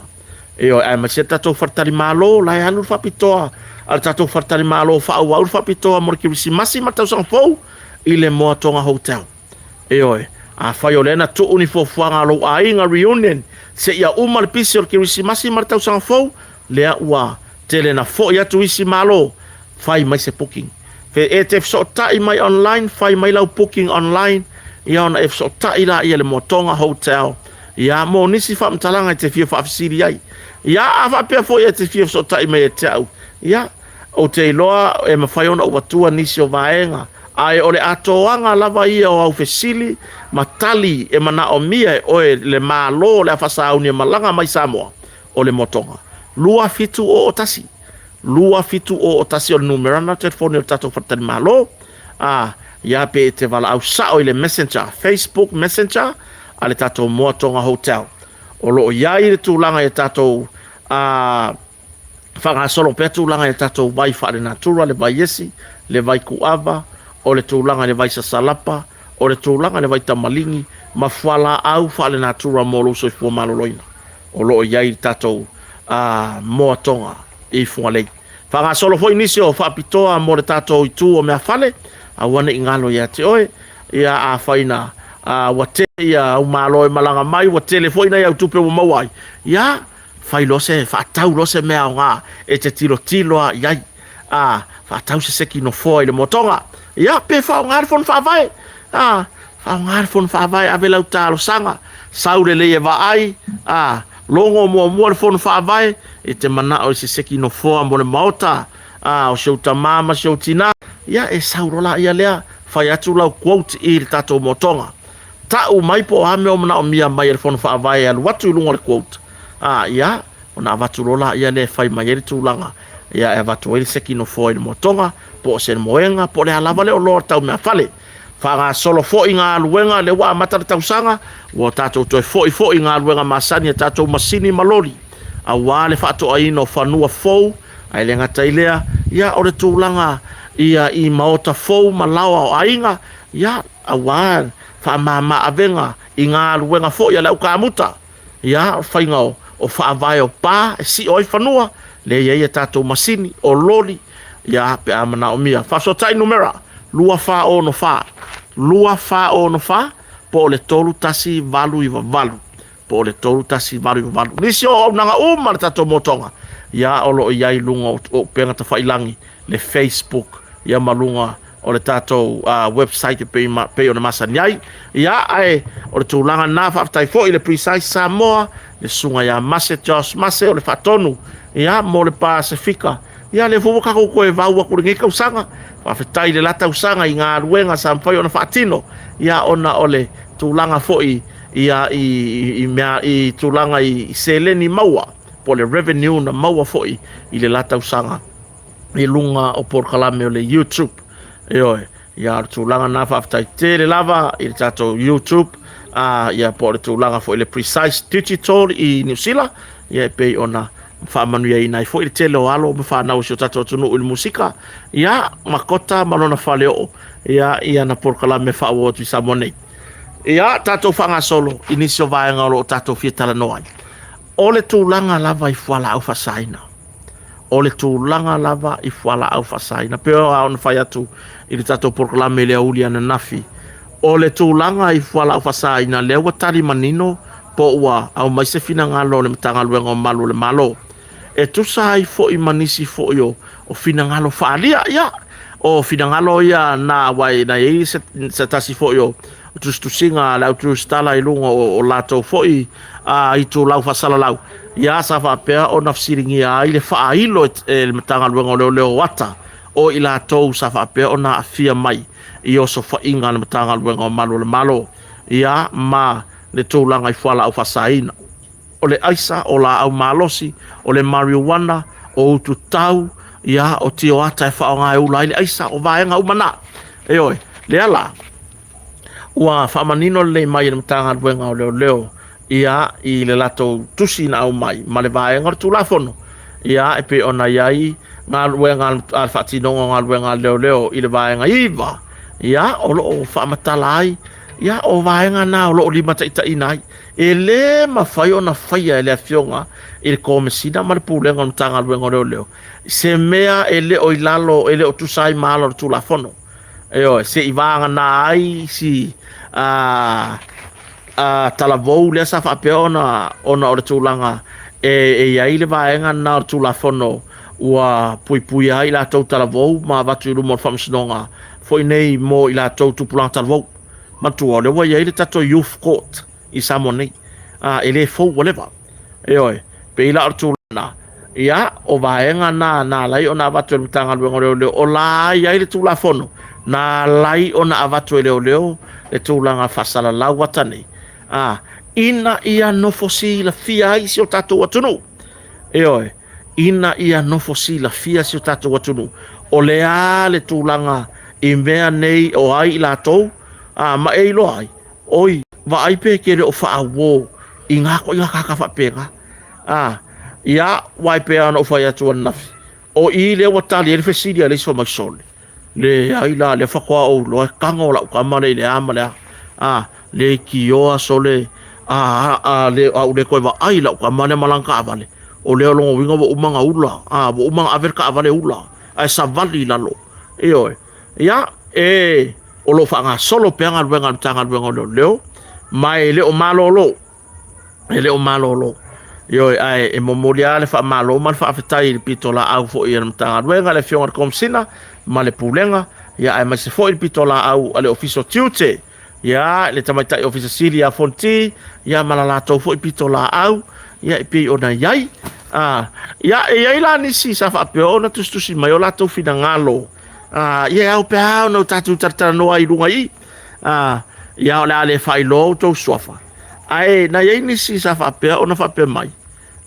Ioe, aemaise le tatou faletalimalo, la e alu le faapitoa a le tatou faletalimalo faaauau le faapitoa mo le Kerisimasi ma le tausaga fou i le Moatoga Hotel. Ioe, afai o lea na tuu ni fuafuaga a lou aiga reunion seia uma le pisi o le Kerisimasi ma le tausaga fou, lea ua tele na foi atu isi malo, fai mai se booking. Fe e te fesootai mai online, fai mai lau booking online, Ia ona e fesootai laia i le Moatoga Hotel, ia mo nisi faamatalaga e te fia faafesili ai. Ia a faapea foi e te fia fesootai mai ia te au, ia ou te iloa e mafai ona ou atua nisi o vaega, ae o le atoaga lava ia o au fesili ma tali e manaomia e oe le Malo o le a faasauni e malaga mai Samoa, o le Moatoga. 2701. 2701 o le numera na telefoni o le tatou faletalimalo. A, ia pe e te valaau sao i le Messenger, Facebook Messenger a le tatou Moatoga Hotel. O lo o i ai le tulaga i tatou a, faagasolo pea tulaga i tatou vai faalenatura, le vai esi, le vai kuava, o le tulaga i le vai sasalapa, o le tulaga i le vai tamaligi, ma fualaau faalenatura mo lou soifua maloloina. O lo o i ai le tatou moatoga i Fugalei. Faagasolo foi nisi o faapitoa mo le tatou itu o meafale, aua ne i galo ia te oe, ia afai na ua tele ia au malo e malaga mai, ua tele foi nai au tupe ua maua ai, ia fai loa se, faatau loa se mea aoga e te tilotilo lava i ai, a faatau se seki nofoa i le moatoga, ia pe faaaoga le fono faavae, a faaaoga le fono faavae, ave lau talosaga, sau lelei e vaai, a logo muamua le fono faavae, e te manao i se seki nofoa mo le maota, a o si ou tamā ma si ou tinā, ia e sau loa laia lea, fai atu lau quote i le tatou moatoga. Tau mai po o a mea o manaomia mai e le fono faavae e alu atu i luga o le quote, a ia, ona avatu loa laia lea e fai mai ai le tulaga, ia e avatu ai le seki nofoa i le moatoga, po o se moega, po o le a lava le oloa tau meafale. Faagasolo foi galuega, lea ua amata le tausaga, ua tatou toe foi foi i galuega masani a tatou masini ma loli, aua le faatoaina o fanua fou, ae le gata i lea, ia o le tulaga ia i maota fou ma laoa o aiga, ia aua faamama avega i galuega foi a le aukamuta. Ia, o faiga o faavae o pa e sio ai fanua, lea e i ai a tatou masini, o loli, ia, pe a manaomia. Faafesootai numera, 2464, 2464, po o le 3188, po o le 3188. Nisi o auaunaga uma a le tatou motoga, ia, o lo o i ai i luga o upega tafailangi, le Facebook, ia ma luga o le tatou website e pei, pei ona masani ai. Ia, ae o le tulaga lena, faafetai foi i le Precise Samoa, le susuga ia Mase, Josh Mase, o le faatonu, ia, mo le Pasefika. Ia, lea foi ua tatou toe vau atu lenei tausaga. Faafetai i le la tausaga i galuega sa mafai ona faatino, ia, ona o le tulaga foi ia, i, mea, i tulaga i seleni maua, po o le revenue na maua foi i le la tausaga i luga o polokalame o le YouTube. Ioe, ia o le tulaga na faafetai tele lava i le tatou YouTube, a ia po o le tulaga foi le Precise Digital i Niu Sila, ia e pei ona faamanuiaina ai foi le tele o alo ma fanau o si o tatou atunuu i le musika, ia Makota ma lona faleoo, ia i ana polokalame faaauau atu i Samoa nei. Ia tatou faagasolo i nisi o vaega o lo o tatou fia talanoa ai. O le tulaga lava i fualaau faasaina. O le tulaga lava i fualaau faasaina. Pei ona fai atu i le tatou polokalame i le aoauli ananafi, o le tulaga i fualaau faasaina lea ua tali manino po ua aumai se finagalo o le Matagaluega o Malu o le Malo e tusa ai foi ma nisi foi o finagalo faaalia. Ia, o finagalo ia na aua na i ai se tasi foi o tusitusiga a le autusitala i luga o latou foi itulau faasalalau, ia sa faapea ona fesiligia ai le faailo e le Matagaluega o Leoleo o ata o i latou sa faapea ona aafia mai i osofaiga a le Matagaluega o Malu o le Malo, ia ma le tulaga i fualaau faasaina. O le aisa, o laau malosi, o le mariuana, o utu tau, ia, o tioata e faaaoga e ula ai le aisa, o vaega uma na. Ioe, lea la, ua faamanino lelei mai e le Matagaluega o Leoleo ia i le latou tusi na aumai ma le vaega o le Tulafono ia e pei ona i ai galuega a le faatinoga o galuega a leoleo i le vaega 9 ia o lo o faamatala ai ia o vaega na o lo o limataitaiina ai. E le mafai ona faia e le Afioga i le Komesina ma le Pulega o le Matagaluega o Leoleo se mea e le o i lalo, e le o tusa ai ma ala o le Tulafono. Ioe, se i vagana ai si a talavou lea sa faapea ona ona o le tulaga e i ai le vaega lena o le Tulafono ua puipuia ai i latou talavou ma avatu i luma o le Faamasinoga foi nei mo i latou tupulaga talavou. Manatua o lea ua i ai le tatou Youth Court i Samoa nei, a, e le fou ua leva. Ioe, pei la o le tulaga lena, ia, o vaega na na ala ai ona avatu e le Matagaluega o Leoleo, o la e i ai le Tulafono na ala ai ona avatu e leoleo le tulaga faasalalau ata nei, a, ina ia nofo silafia ai si o tatou atunuu. Ioe, ina ia nofo silafia si o tatou atunuu o le a le tulaga i mea nei o ai i latou, a, ma e iloa ai, oi, vaai pe te le o faauo i ngā koiga kākā faapena. A, ia, aua e pei lava ona ou fai atu ananafi, o i lea ua tali ai le fesili a le isi fai mai, Sole, leai la, lea faatoa ou iloa e tago lau tama lea i le a ma le a. A, leitioa sole, a, a, le, a ou le toe vaai i lau tama lea ma lana taavale, o lea o lona uiga ua uma ona ula, a, ua uma ona ave le taavale ula, ae savali i lalo. Ioe. Ia, e, o lo o faagasolo pea galuega a le Matagaluega o Leoleo, ma e le o malolo. E le o malolo. Ioe, ae e momoli lava le faamalo ma le faafetai i le pitolaau foi a le Matagaluega, le Afioga i le Komesina ma le Pulega, ia aemaise foi le pitolaau a le Ofisa o Tiute, ia le Tamaitai Ofisa Sili ia Fonti, ia ma la latou foi pitolaau, ia e pei ona i ai. Ah, ia, e i ai la nisi sa faapea ona tusitusi mai o latou finagalo, ah, ia e ao pea ona o tatou talatalanoa ai i luga i i. Ah, ia o le a le faailoa outou suafa. Ae na i ai nisi sa faapea ona faapea mai,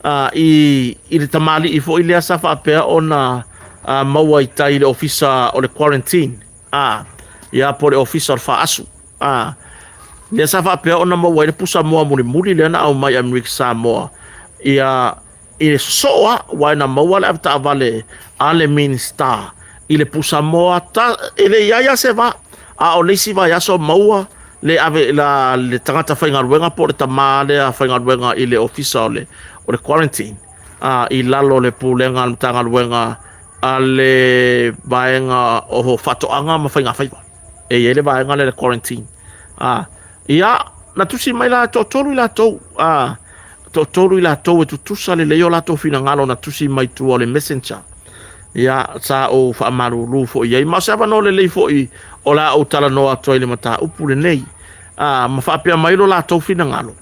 ah, i, i le tamalii foi lea sa faapea ona ah, maua i tai i le ofisa o le quarantine, ah, ia po o le ofisa o le faaasu. Ah, lea sa faapea ona maua ai le pusa moa mulimuli lea na aumai i Amerika Samoa, ia i le sosoo lava, aua na maua le avetaavale a le Minisita i le pusamoa ta, e le i ai lava se va, a o le isi vaiaso maua le ave la, le tagata faigaluega po o le tamā lea faigaluega i le ofisa o le, o le quarantine a, i lalo o le pulega a le Matagaluega a le vaega o Faatoaga ma Faigafaiva. E i ai le vaega lea le quarantine. A, ia, na tusi mai la toatolu i latou, a, toatolu i latou e tutusa lelei o latou finagalo na tusi mai tua o le messenger. Ia, sa ou faamalulu foi i ai, ma o se avanoa lelei foi o le a ou talanoa atu ai i le mataupu lenei. A, ma faapea mai lo latou finagalo.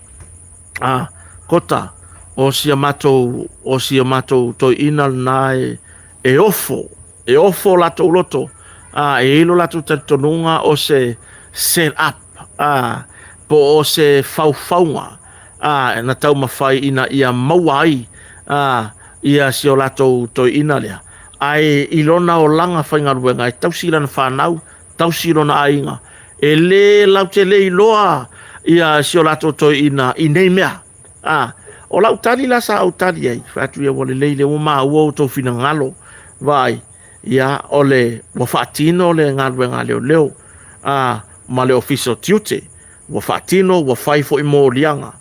A, Kota, o si a matou, o si a matou toeaina lena e, e ofo, e ofo latou loto, a, e i ai lo latou talitonuga o se set up, a, po o se faufauga, a, na taumafai ina ia maua ai, a, ia si o latou toeaina lea. Ae i lona olaga faigaluega e tausi i lana fanau, tausi i lona aiga, e le lautele iloa ia si o latou toeaina i nei mea. A, o lau tali la sa ou tali ai, fai atu ia ua lelei lea ua maua outou finagalo, vaai, ia o le ua faatino le galuega a leoleo, a, ma le Ofisa o Tiute, ua faatino, ua fai foi moliaga.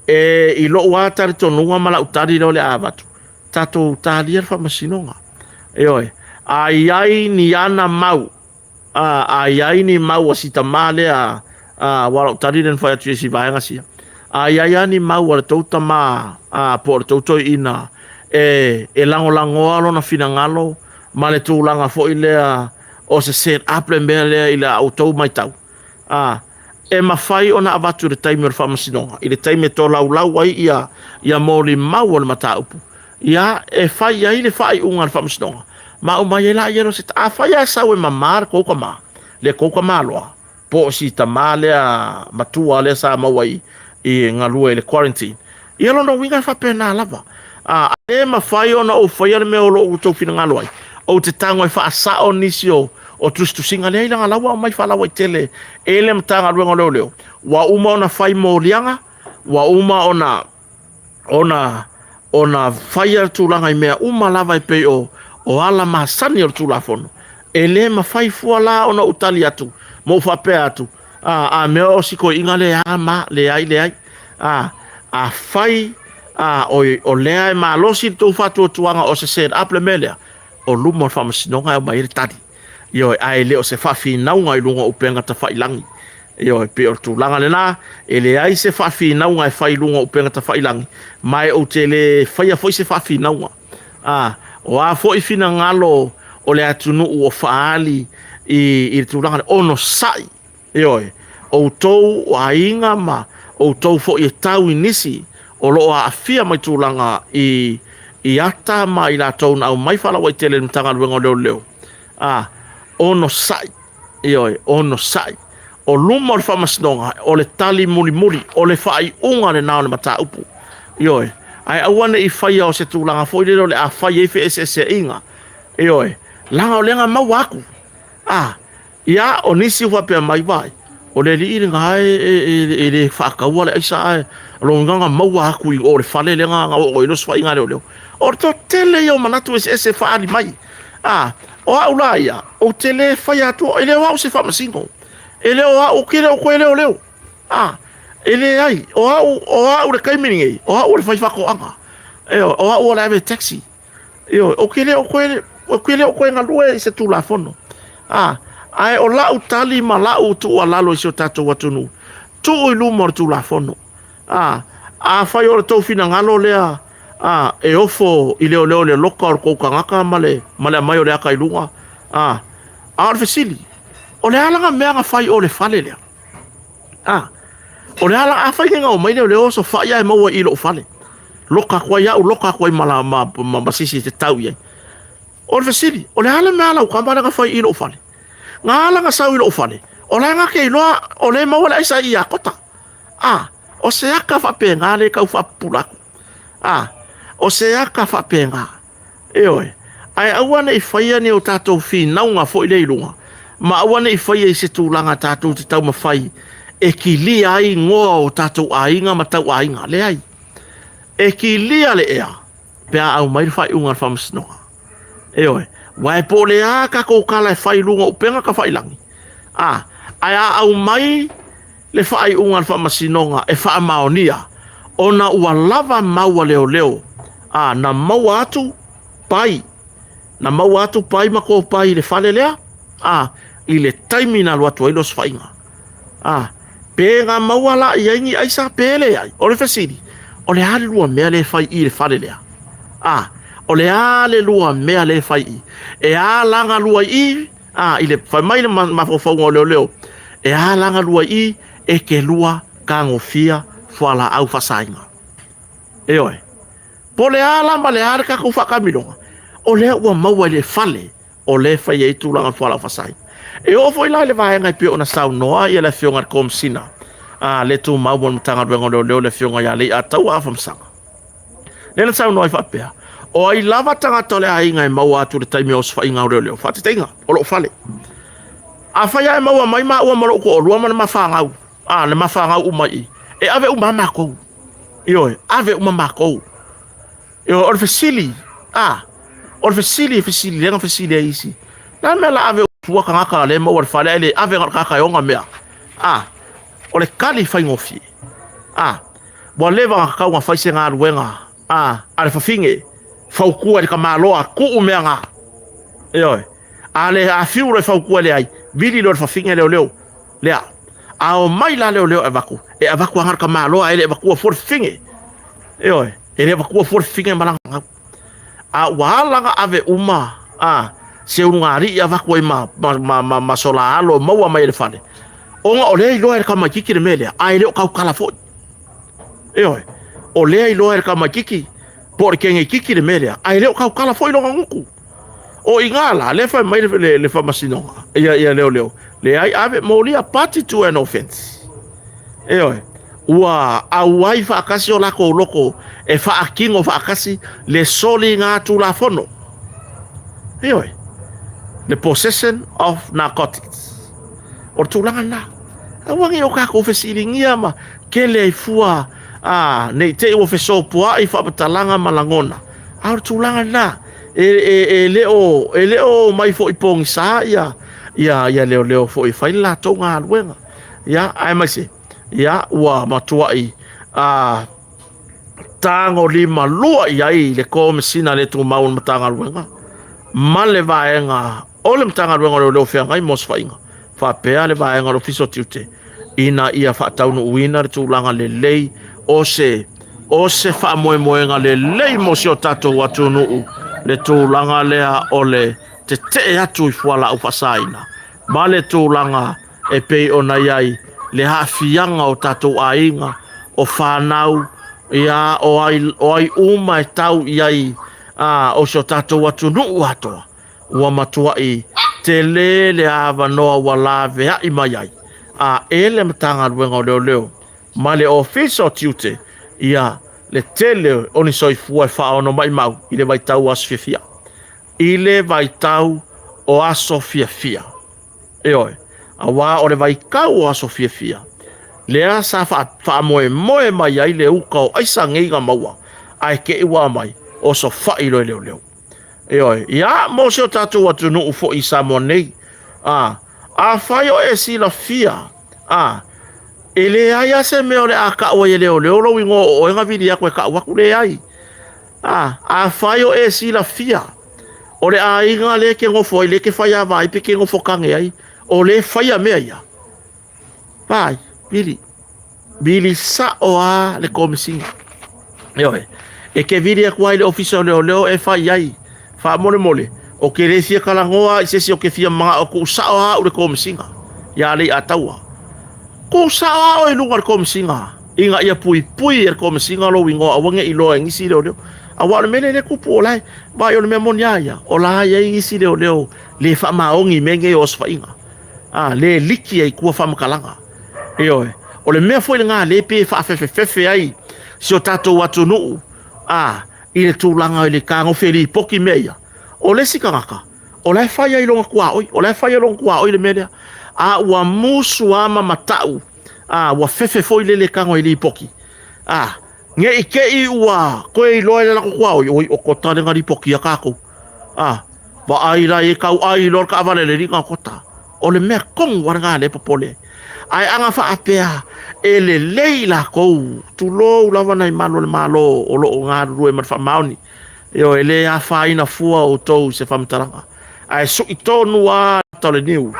E i lou lava talitonuga ma lau tali lea o le a avatu, tatou talia le faamasinoga. Ioe, a i ai ni ana mau, a, a i ai ni mau a si tamā lea, a, aua o lau tali lea na fai atu i si vaega sia, a i ai lava ni mau a le tou tamā, a, po o le tou toeaina e, e lagolagoa lona finagalo ma le tulaga foi lea o se set up le mea lea i la outou matau, a, e mafai ona avatu i le taimi o le faamasinoga, i le taimi e tolaulau ai ia, ia molimau o le mataupu, ia, e fai ai le faaiuga a le faamasinoga, ma aumai ai laia o se, afai lava e sau e mama le tou tama, le tou tamaloa, po o si tama lea matua lea sa maua i, i galue i le quarantine, ia lona uiga e faapena lava. A le mafai ona ou faia le mea o lo o outou finagalo ai, ou te tago e faasao nisi o, o tusitusiga, leai leaga la ua aumai faalauaitele e le Matagaluega o Leoleo, ua uma ona fai moliaga, ua uma ona ona ona faia le tulaga i mea uma lava e pei o, o ala masani o le Tulafono. E le mafai fua la ona ou tali atu ma ou faapea atu, a, a mea o si toeaina lea a ma, leai, leai. A, afai a, o, o lea e malosi le tou faatuatuaga o se set up le mea lea, o luma o le faamasinoga e aumai ai le tali. Ioe, ae le o se faafinauga i luga o upega tafailangi. Ioe, pei o le tulaga lena, e leai se faafinauga e fai i luga o upega tafailangi, ma e ou te le faia foi se faafinauga. A, o a foi finagalo o le atunuu o faaali i, i le tulaga lea, onosai. Ioe, Outou o aiga ma outou foi e tau i nisi o lo o aafia mai tulaga i i ata ma i latou na aumai faalauaitele i le Matagaluega o Leoleo, a, onosai, ioe, onosai. O luma o le faamasinoga, o le tali mulimuli, o le faaiuga lena o le mataupu. Ioe, ae aua ne i faia o se tulaga foi lele o le a fai ai feeseeseaiga. Ioe, leaga o lea na maua atu. A, ia, o nisi ua faapea mai, vaai, o le alii lena e le faataua le aisa, ae o lona uiga na maua atu i o le fale lea na oo ai le osofaiga a leoleo. O le toatele ia o manatu eseese e faaali mai. A, o au la ia, ou te le faia atu, e le o au se faamasino. E le o au, ou te le o toe leoleo. A, e leai, o au, o au le taimi lenei, o au o le faifaatoaga. Ioe, o au o le ave taxi. Ioe, ou te le o toe, ou te le o toe galue i se Tulafono. A, ae o lau tali ma lau tuualalo i si o tatou atunuu, tuu i luma o le Tulafono. A, afai o le tou finagalo lea, a, e ofo i leoleo i le loka o le tou tagata ma le, ma le aumai o le ata i luga, a, a o le fesili, o le a la mea na fai o le fale lea? A, o le a la, afai nei na omai leoleo osofai ae maua i lou fale, loka atu ai au, loka atu ai ma, la, ma, ma, ma sisi e te tau i ai. O le fesili, o le a le mea a lau tama lea na fai i lou fale? Na ala na sau i lou fale, o la e na te iloa o lea e maua le aisa i Iakota. A, o se aka faapena lea e tau faapupula atu. A, o se aka faapena. Ioe, ae aua ne i faia ni o tatou finauga foi lea i luga, ma aua ne i faia i se tulaga tatou te taumafai e kilia ai igoa o tatou aiga ma tauaiga. Leai. E kilia le ea pe a aumai le faaiuga a le faamasinoga. Ioe, aua e po o le a tatou tala e fai i luga o upega tafailagi, a, ae a aumai le faaiuga a le faamasinoga e faamaonia ona ua lava mau a leoleo, a, na maua atu pai, na maua atu pai ma kopai i le fale lea, a, i le taimi na alu atu ai le osofaiga. A, pe na maua la i ai ni aisa pe leai. O le fesili, o le a le lua mea lea e fai i le fale lea? A, o le a le lua mea lea e fai i? E a la na lua i? A, i le fai mai le mafaufauga o leoleo, e a la na lua i e te lua tagofia fualaau faasaina. Ioe. Po o le a la ma le a le tatou faatamiloga, o lea ua maua i le fale o lea e fai ai tulaga o fualaau faasaina. E oo foi la i le vaega e pei ona saunoa ia le Afioga i le Komesina a le Tumau mo le Matagaluega o Leoleo le Afioga ia Leiataua Afamasaga. Lea na saunoa ai faapea, o ai lava tagata o le aiga e maua atu i le taimi o osofaiga o leoleo, faataitaiga, o lou fale. Afai lava e maua mai maua ma lou toalua ma le ma fanau, a, le ma fanau uma i i, e ave uma lava matou. Ioe, ave uma matou. Ioe, o le fesili, a, o le fesili e fesili lea na fesili ai isi, o le a le mea o le a ave fua tagata lea e maua i le fale ae le ave na o le tagata e ona mea? A, o le tali faigofie. A, Ua leva ona tatau ona fai se galuega a a le fafine, fautua i le tamaloa, tuu mea na. Ioe. A le a fiu loa e fautua e leai, vili loa le fafine leoleo lea. A omai la leoleo e avatu, e avatu lava na o le tamaloa ae le avatua fua le fafine. Ioe. E le avatua fua le fafine ma lana fanau. A ua ala ona ave uma a se ulugalii avatu ai ma, ma, ma, ma, ma sola alo maua mai e le fale. Ona o lea e iloa e le tamaititi le mea lea, a e le o tautala foi. Ioe, o lea e iloa e le tamaititi po o le teneititi le mea lea, a e le o tautala foi lona gutu. O i ina la, lea e fai mai le, le, le faamasinoga, ia, ia leoleo, leai, ave, molia, party to an offense. Ioe, ua auai faatasi o latou loto e faatino faatasi le soliga tulafono. Ioe, the possession of narcotics. O le tulaga lena. Aua ne i o tatou fesiligia ma kele ai fua a, ne i te i ua fesopoai faamatalaga ma lagona. A o le tulaga lena, e, e, e le o, e le o omai foi pogisa ia, ia, ia leoleo foi e fai le latou galuega. Ia, aemaise, ia, ua matuai a, tagolima lua i ai le Komesina le Tumau o le Matagaluega ma le vaega o le Matagaluega o Leoleo Feagai ma Osofaiga, faapea le vaega o le Ofisa o Tiute, ina ia faataunuuina le tulaga lelei o se o se faamoemoega lelei mo si o tatou atunuu, le tulaga lea o le tetee atu i fualaau faasaina ma le tulaga e pei ona i ai le aafiaga o tatou aiga, o fanau, ia, o ai, o ai uma e tau i ai a, o si o tatou atunuu atoa, ua matuai tele le avanoa ua laveai mai ai a e le Matagaluega o Leoleo ma le Ofisa o Tiute, ia, le tele o ni soifua e faaono maimau i le vaitau o aso fiafia. I le vaitau o aso fiafia. Ioe, aua o le vaitau o aso fiafia, lea sa faamoemoe mai ai le uka o aisa nei na maua, ae te i ua aumai, osofai loa e leoleo. Ioe, ia, mo si o tatou atunuu foi i Samoa nei, a, afai o e silafia, a, e leai lava se mea o le a tau ai e leoleo lou igoa o oe na vili atu e tau atu, leai. A, afai o e silafia, o le aiga lea e te nofo ai, lea e te faiava ai pe te nofo tane ai, o lea e faia mea ia. Vai, vili. Vili sao a le komesina. Ioe. E te vili atu ai le ofisa o leoleo e fai ai. Faamolemole, o ke le fia talanoa i se isi o ke fia manao tuu sao a au le komesina. Ia Leiataua. Tuu sao a oe i luga o le komesina. Ina ia puipui e le komesina lou igoa aua ne i iloa e nisi leoleo. Aua o le mea lea e tupu o la e, vaai o le mea moni a ia, o la e i ai nisi leoleo le faamaoni i mea nei o osofaiga. A, le liki ai i tua faamatalaga. Ioe. O le mea foi lena lea pei e faafefefefe ai si o tatou atunuu, a, i le tulaga i le tagofi e lipoti mea ia. O le isi tagata, o la e fai ai i lona tuaoi, o la e fai ai i lona tuaoi le mea lea. A ua musu lava ma matau, a, ua fefe foi lele e tago e lipoti. A, ne i te i ua toe iloa e le latou tuaoi, oi, o Kota lea na lipotia tatou. A, vaai la e tau ai loa le taavale a le alii na o Kota. O le mea tonu lava lena lea e popole ai. Ae ana faapea e lelei latou, tulou lava nai malu o le Malo o lo o galulue ma le faamaoni. Ioe, e le afaina fua outou i se faamatalaga, ae sui tonu lava ata o le niu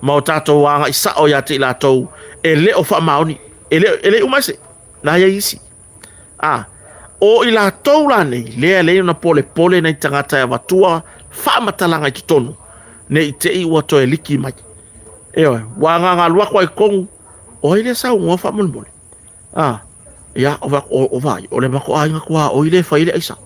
ma o tatou agai sao ia te i latou e le o faamaoni. E le, e le uma ese, la i ai isi. A, o i latou la nei, lea e lei ona polepole nai tagata e avatua faamatalaga i totonu, ne i te i ua toe liki mai. Ioe, ua agaga alu atu ai i totonu, o ai lea saunoa faamolemole? A, ia, o, o, o vai, o le matou aiga tuaoi lea e fai ai le aisa.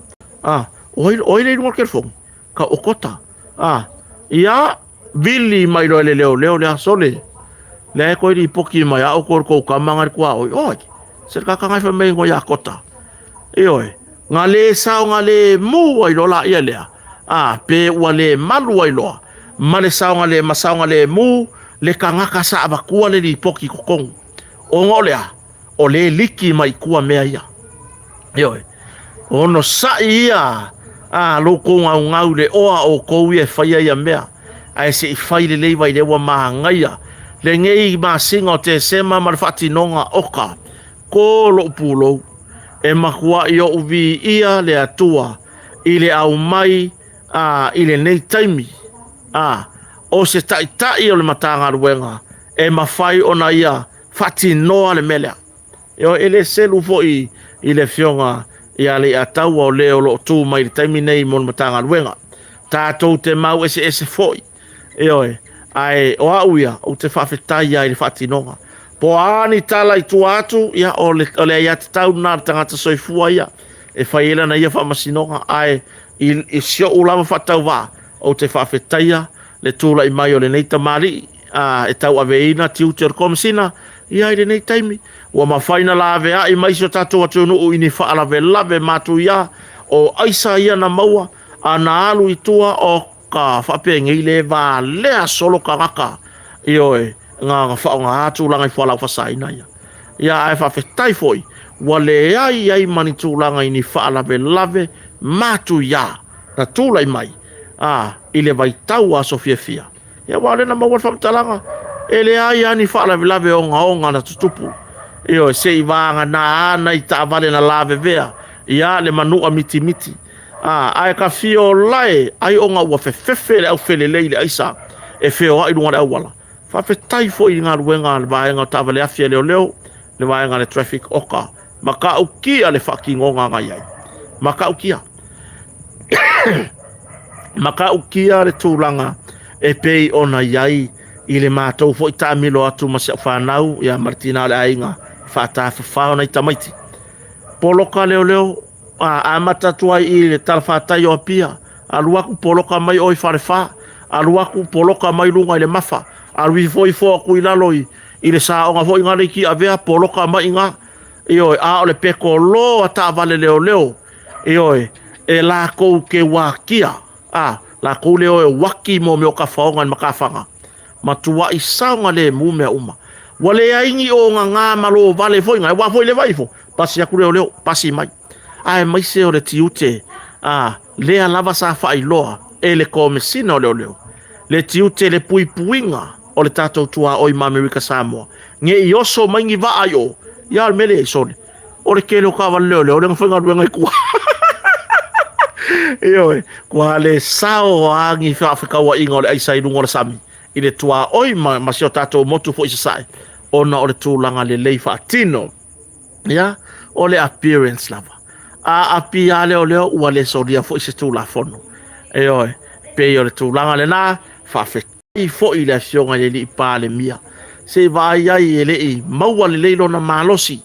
A, o ai, o ai lea i luga o le telefoni? Ka o Kota. A, ia, vili mai loa e le leoleo le aso le, lea e toe lipoti mai a outou le tou tama na le tuaoi. Oi, se kakanga e fai mai ngoa ia Kota. Ioe, na le saogalemu ai loa laia lea, a, pe ua le malu ai loa, ma le saogale, ma saogalemu le tagata sa avatua le lipoti i totonu. Ona o le a? O le liki mai i tua mea ia. Ioe. Onosai ia a lo kou gaugau i le oa o outou ia e faia ia mea, ae se i fai lelei vai lea ua magaia lenei masina o Tesema ma le faatinoga oka ko lou pulou. E matuai ou viia le Atua i le aumai a i lenei taimi a o se taitai o le Matagaluega e mafai ona ia faatinoa le mea lea. E le selu foi i le Afioga ia Leiataua o le o lo o tu mai i le taimi nei mo le Matagaluega. Tatou te mau eseese foi, ioe, ae o au ia, ou te faafetai ai i le faatinoga. Po o a ni tala i tua atu, ia, o le, o le aiatatau lena a le tagata soifua ia e fai ai lana ia faamasinoga, ae i, i si ou lava faatauvaa, ou te faafetaia le tulai mai o lenei tamalii a, e tauaveina tiute o le Komesina, ia i lenei taimi, ua mafai na laveai mai si o tatou atunuu i ni faalavelave matuia o aisa ia na maua a na alu i tua o ka faapenei le valea solo tagata, ioe, na na faaaoga tulaga i fualaau faasaina ia. Ia ae faafetai foi ua leai ai ma ni tulaga i ni faalavelave matuia na tulai mai a i le vaitau aso fiafia. Ia aua o lea na maua le faamatalaga, e leai lava ni faalavelave ogaoga na tutupu. Ioe, se i vagana nai taavale na lavevea, ia le manua mitimiti. A, ae ka fia olae ai ona ua fefefe le aufelelei i le aisa e feoai i luga o le auala. Faafetai foi i galuega a le vaega o taavale afi a leoleo, le vaega a le traffic oka, matautia le faatinoga na i ai. Matautia. Matautia le tulaga e pei ona i ai i le matou foi taamilo atu ma si au fanau ia ma le tina o le aiga faatafafao nai tamaiti. Poloka leoleo a amata atu ai i le talafatai o Apia, alu atu poloka mai o i Falefa, alu atu poloka mai luga i le Mafa, alu ifo ifo atu i lalo i le saoga foi na le i Tiavea, poloka mai i ina. Ioe, a o le petolo a taavale leoleo, ioe, e latou te wakia, a, latou lea e uaki mo mea o tafaoga i le matafaga, matuai saogalemu mea uma. Ua leai ni ogaga ma lovale foi na, aua foi le vaai ifo, pasi atu leoleo, pasi mai. Aemaise o le tiute, a, lea lava sa faailoa e le Komesina o Leoleo, le tiute le puipuiga o le tatou tuaoi ma Amerika Samoa, ne i oso mai ni vaa i o, ia o le mea lea i sole. O le tele o taavale leoleo lea na faigaluega i tua. Ioe, ua le sao a ni faafetauaiga o le aisa i luga o le sami i le tuaoi ma si o tatou motu foi i sasae, ona o le tulaga lelei faatino. Ia, o le appearance lava. A apia leoleo ua le solia foi se tulafono. Ioe, pei o le tulaga lena, faafetai foi i le afioga i le alii Palemia. Se i vaai ai e le i maua lelei lona malosi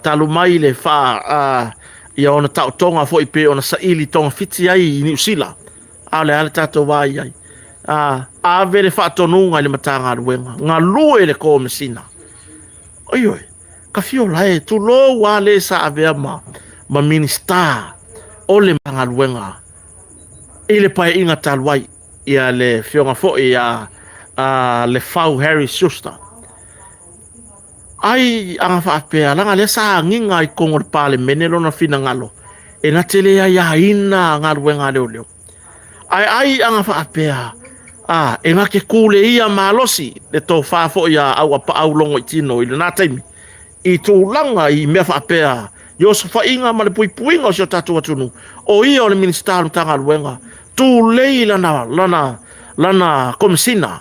talu mai le faa ia ona taotoga foi pei ona saili togafiti ai i Niu Sila. A o le a le tatou vaai ai? Ave le faatonuga i le Matagaluega, galue le Komesina. Ioe, Tafiola e, tulou a le sa avea ma Minisita o le Matagaluega i le paeaiga talu ai, ia le afioga foi ia Lefau Harry Schuster. Ai ana faapea, leaga lea sa agiga i totonu o le Palemene lona finagalo, e na te le aiaina galuega a leoleo. Ae ai ana faapea, a, e na te kuleia malosi le tofa foi a Auapaau Logoitino i lena taimi, i tulaga i mea faapea i osofaiga ma le puipuiga o si o tatou atunuu, o ia o le Minisita o le Matagaluega, tulei lana Komesina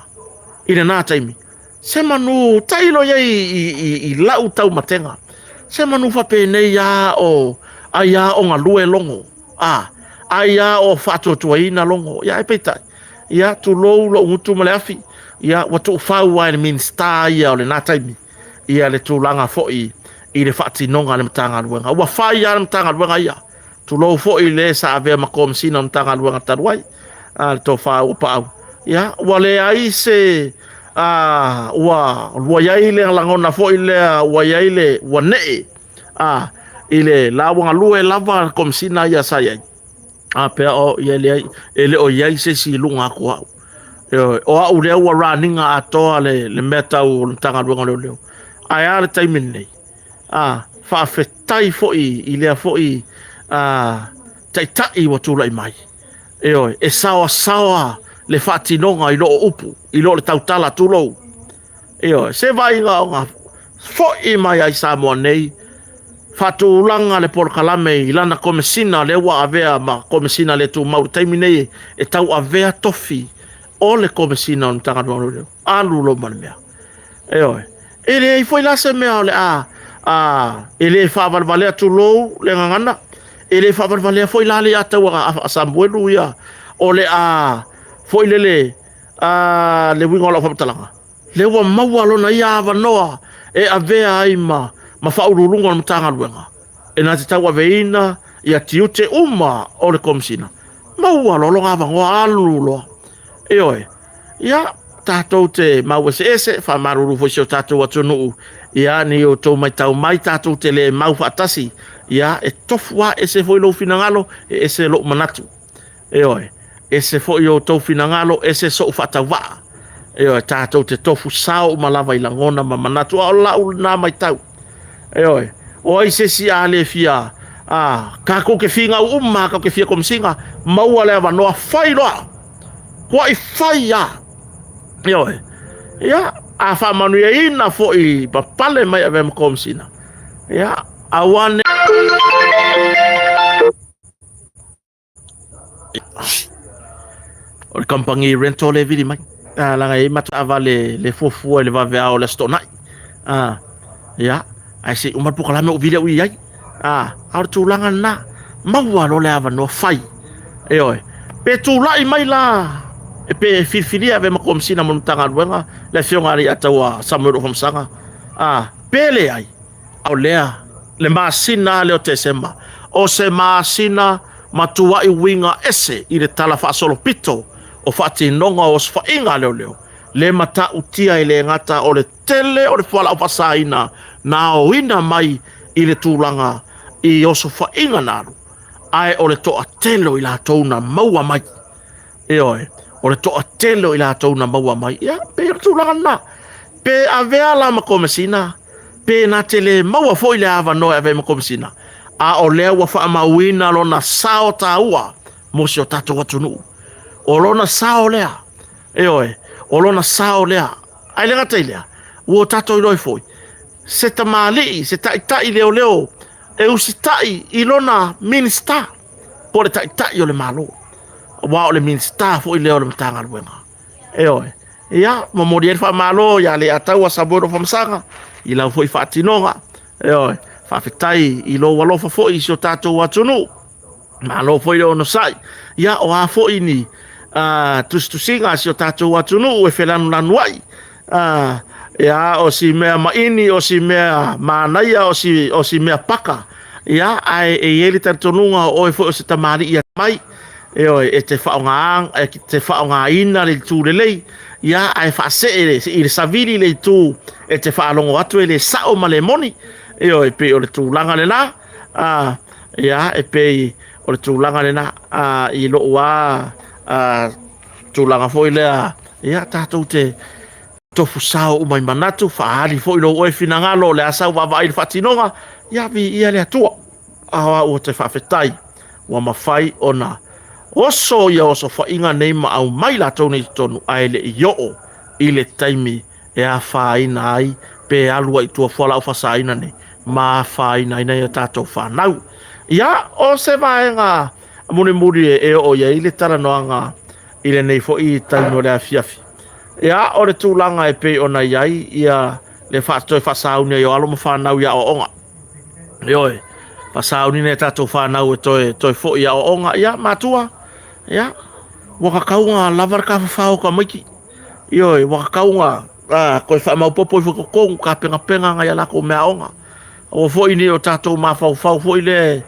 i lena taimi. Se manu tailo i ai i lau taumatega, se manu faapenei a o ai a o galue logo, a ai a o faatuatuaina logo. Ia ae peitai, ia tulou lou gutu ma le afi, ia ua tuufau lava e le Minisita ia o lena taimi ia le tulaga foi i le faatinoga a le Matagaluega. Ua fai lava le Matagaluega ia, tulou foi le sa avea ma Komesina o le Matagaluega talu ai, le tofa Auapaau. Ia, ua leai se ua i ai le lagona foi lea, ua i ai le, ua nee i le la ua galue lava le Komesina ia sa i ai. A pea o ia leai, e le o i ai se isi i luga atu o au. Ioe, o au lea ua run-ina atoa le mea tau o le Matagaluega o Leoleo. Ae a le taimi lenei? Faafetai foi i lea foi taitai ua tulai mai. Ioe, e saoasaoa le faatinoga i loo upu, i loo le tautala, tulou. Ioe, se vaaiga ona foi mai ai Samoa nei, faatulaga le polokalame i lana komesina lea ua avea ma komesina le tumau i le taimi nei e tauavea tofi o le komesina o le Matagaluega o Leoleo. Alu loa ma le mea. Ioe, e leai foi la se mea o le a e le faavalevalea, tulou le gagana, e le faavalevalea foi la le iataua a Samuelu ia o le a foi lele le uiga o lau faamatalaga, lea ua maua lona ia avanoa e avea ai ma faauluuluga o le Matagaluega e na te tauaveina ia tiute uma o le Komesina. Maua loa lona avanoa, alu loa. Ioe, ia tatou te mau eseese, faamalulu foi si o tatou atunuu, ia ne i outou matau mai tatou te le mau faatasi, ia e tofu lava, ese foi lou finagalo, e ese lou manatu. Ioe, ese foi outou finagalo, ese sou faatauvaa. Ioe, tatou te tofu sao uma lava i lagona ma manatu, a o lau lena matau. Ioe, o ai se isi a le fia, tatou te finau uma, tatou te fia komesina, maua le avanoa, fai loa, tuai fai lava. Ioe, ia, a faamanuiaina foi papale mai avea ma komesina, ia, aua ne o le kamupani rental e vili mai. Leaga e i ai ma taavale le fuafua i le vaveao o le Aso Toonai. Ia, ae se i uma le polokalame ou vili au i ai. A o le tulaga lena, maua loa le avanoa fai. Ioe, pe tulai mai la E pe filifilia e avea ma Komesina mo le Matagaluega le Afioga ia Leiataua Samuel Afamasaga, a pe leai, a o lea le masina lea o Tesema, o se masina matuai uiga ese i le tala faasolopito o faatinoga o osofaiga a leoleo, le matautia e le gata o le tele o le fualaau faasaina na aoina mai i le tulaga i osofaiga na alu, ae o le toatele o i latou na maua mai. Ioe, o le toatele o i latou na maua mai. Ia, pei o le tulaga lena. Pe avea la ma Komesina, pe na te le maua foi le avanoa e avea ma Komesina, a o lea ua faamauina lona sao taua mo si o tatou atunuu. O lona sao lea, ioe, o lona sao lea. Ae le gata i lea, ua tatou iloa ai foi, se tamalii, se taitai leoleo e usitai i lona Minisita po o le Taitai o le Malo, aua o le Minisita foi lea o le Matagaluega. Ioe. Ia, momoli ai le faamalo ia Leiataua Samuel Famasaga i lau foi faatinoga. Ioe. Faafetai i lou alofa foi i si o tatou atunuu. Malo foi le onosai. Ia, o a foi ni tusitusiga a si o tatou atunuu e felanulanuai. Ia, o si mea maini, o si mea manaia, o si mea paka. Ia, ae e i ai le talitonuga o oe foi o se tamalii mai. Ioe, e te faaaoga, e te faaaogaina le itu lelei, ia, ae faasee i le savili le itu e te faalogo atu e le sao ma le moni. Ioe, e pei o le tulaga lena. Ia, e pei o le tulaga lena i lou lava tulaga foi lea, ia, tatou te tofu sao uma i manatu, faaali foi lou oe finagalo o le a sau vaavaai i le faatinoga, ia, viia le Atua. A o au ou te faafetai ua mafai ona oso ia osofaiga nei ma aumai latou nei i totonu, ae le i oo i le taimi e afaina ai pe alu ai i tua fualaau faasaina nei ma afaina ai nai a tatou fanau. Ia, o se vaega mulimuli e oo i ai le talanoaga i lenei foi taimi o le afiafi. Ia, o le tulaga e pei ona i ai ia le toe faasauni ai o alo ma fanau i aoaoga. Ioe, faasauni nai a tatou fanau e toe foi i aoaoga. Ia, matua, ia, ua tatau ona lava le tafafao o tamaiti. Ioe, ua tatau ona toe faamaopoopo ifo i totonu tapenapena nai a latou meaaoga. Aua foi ne i o tatou mafaufau foi lea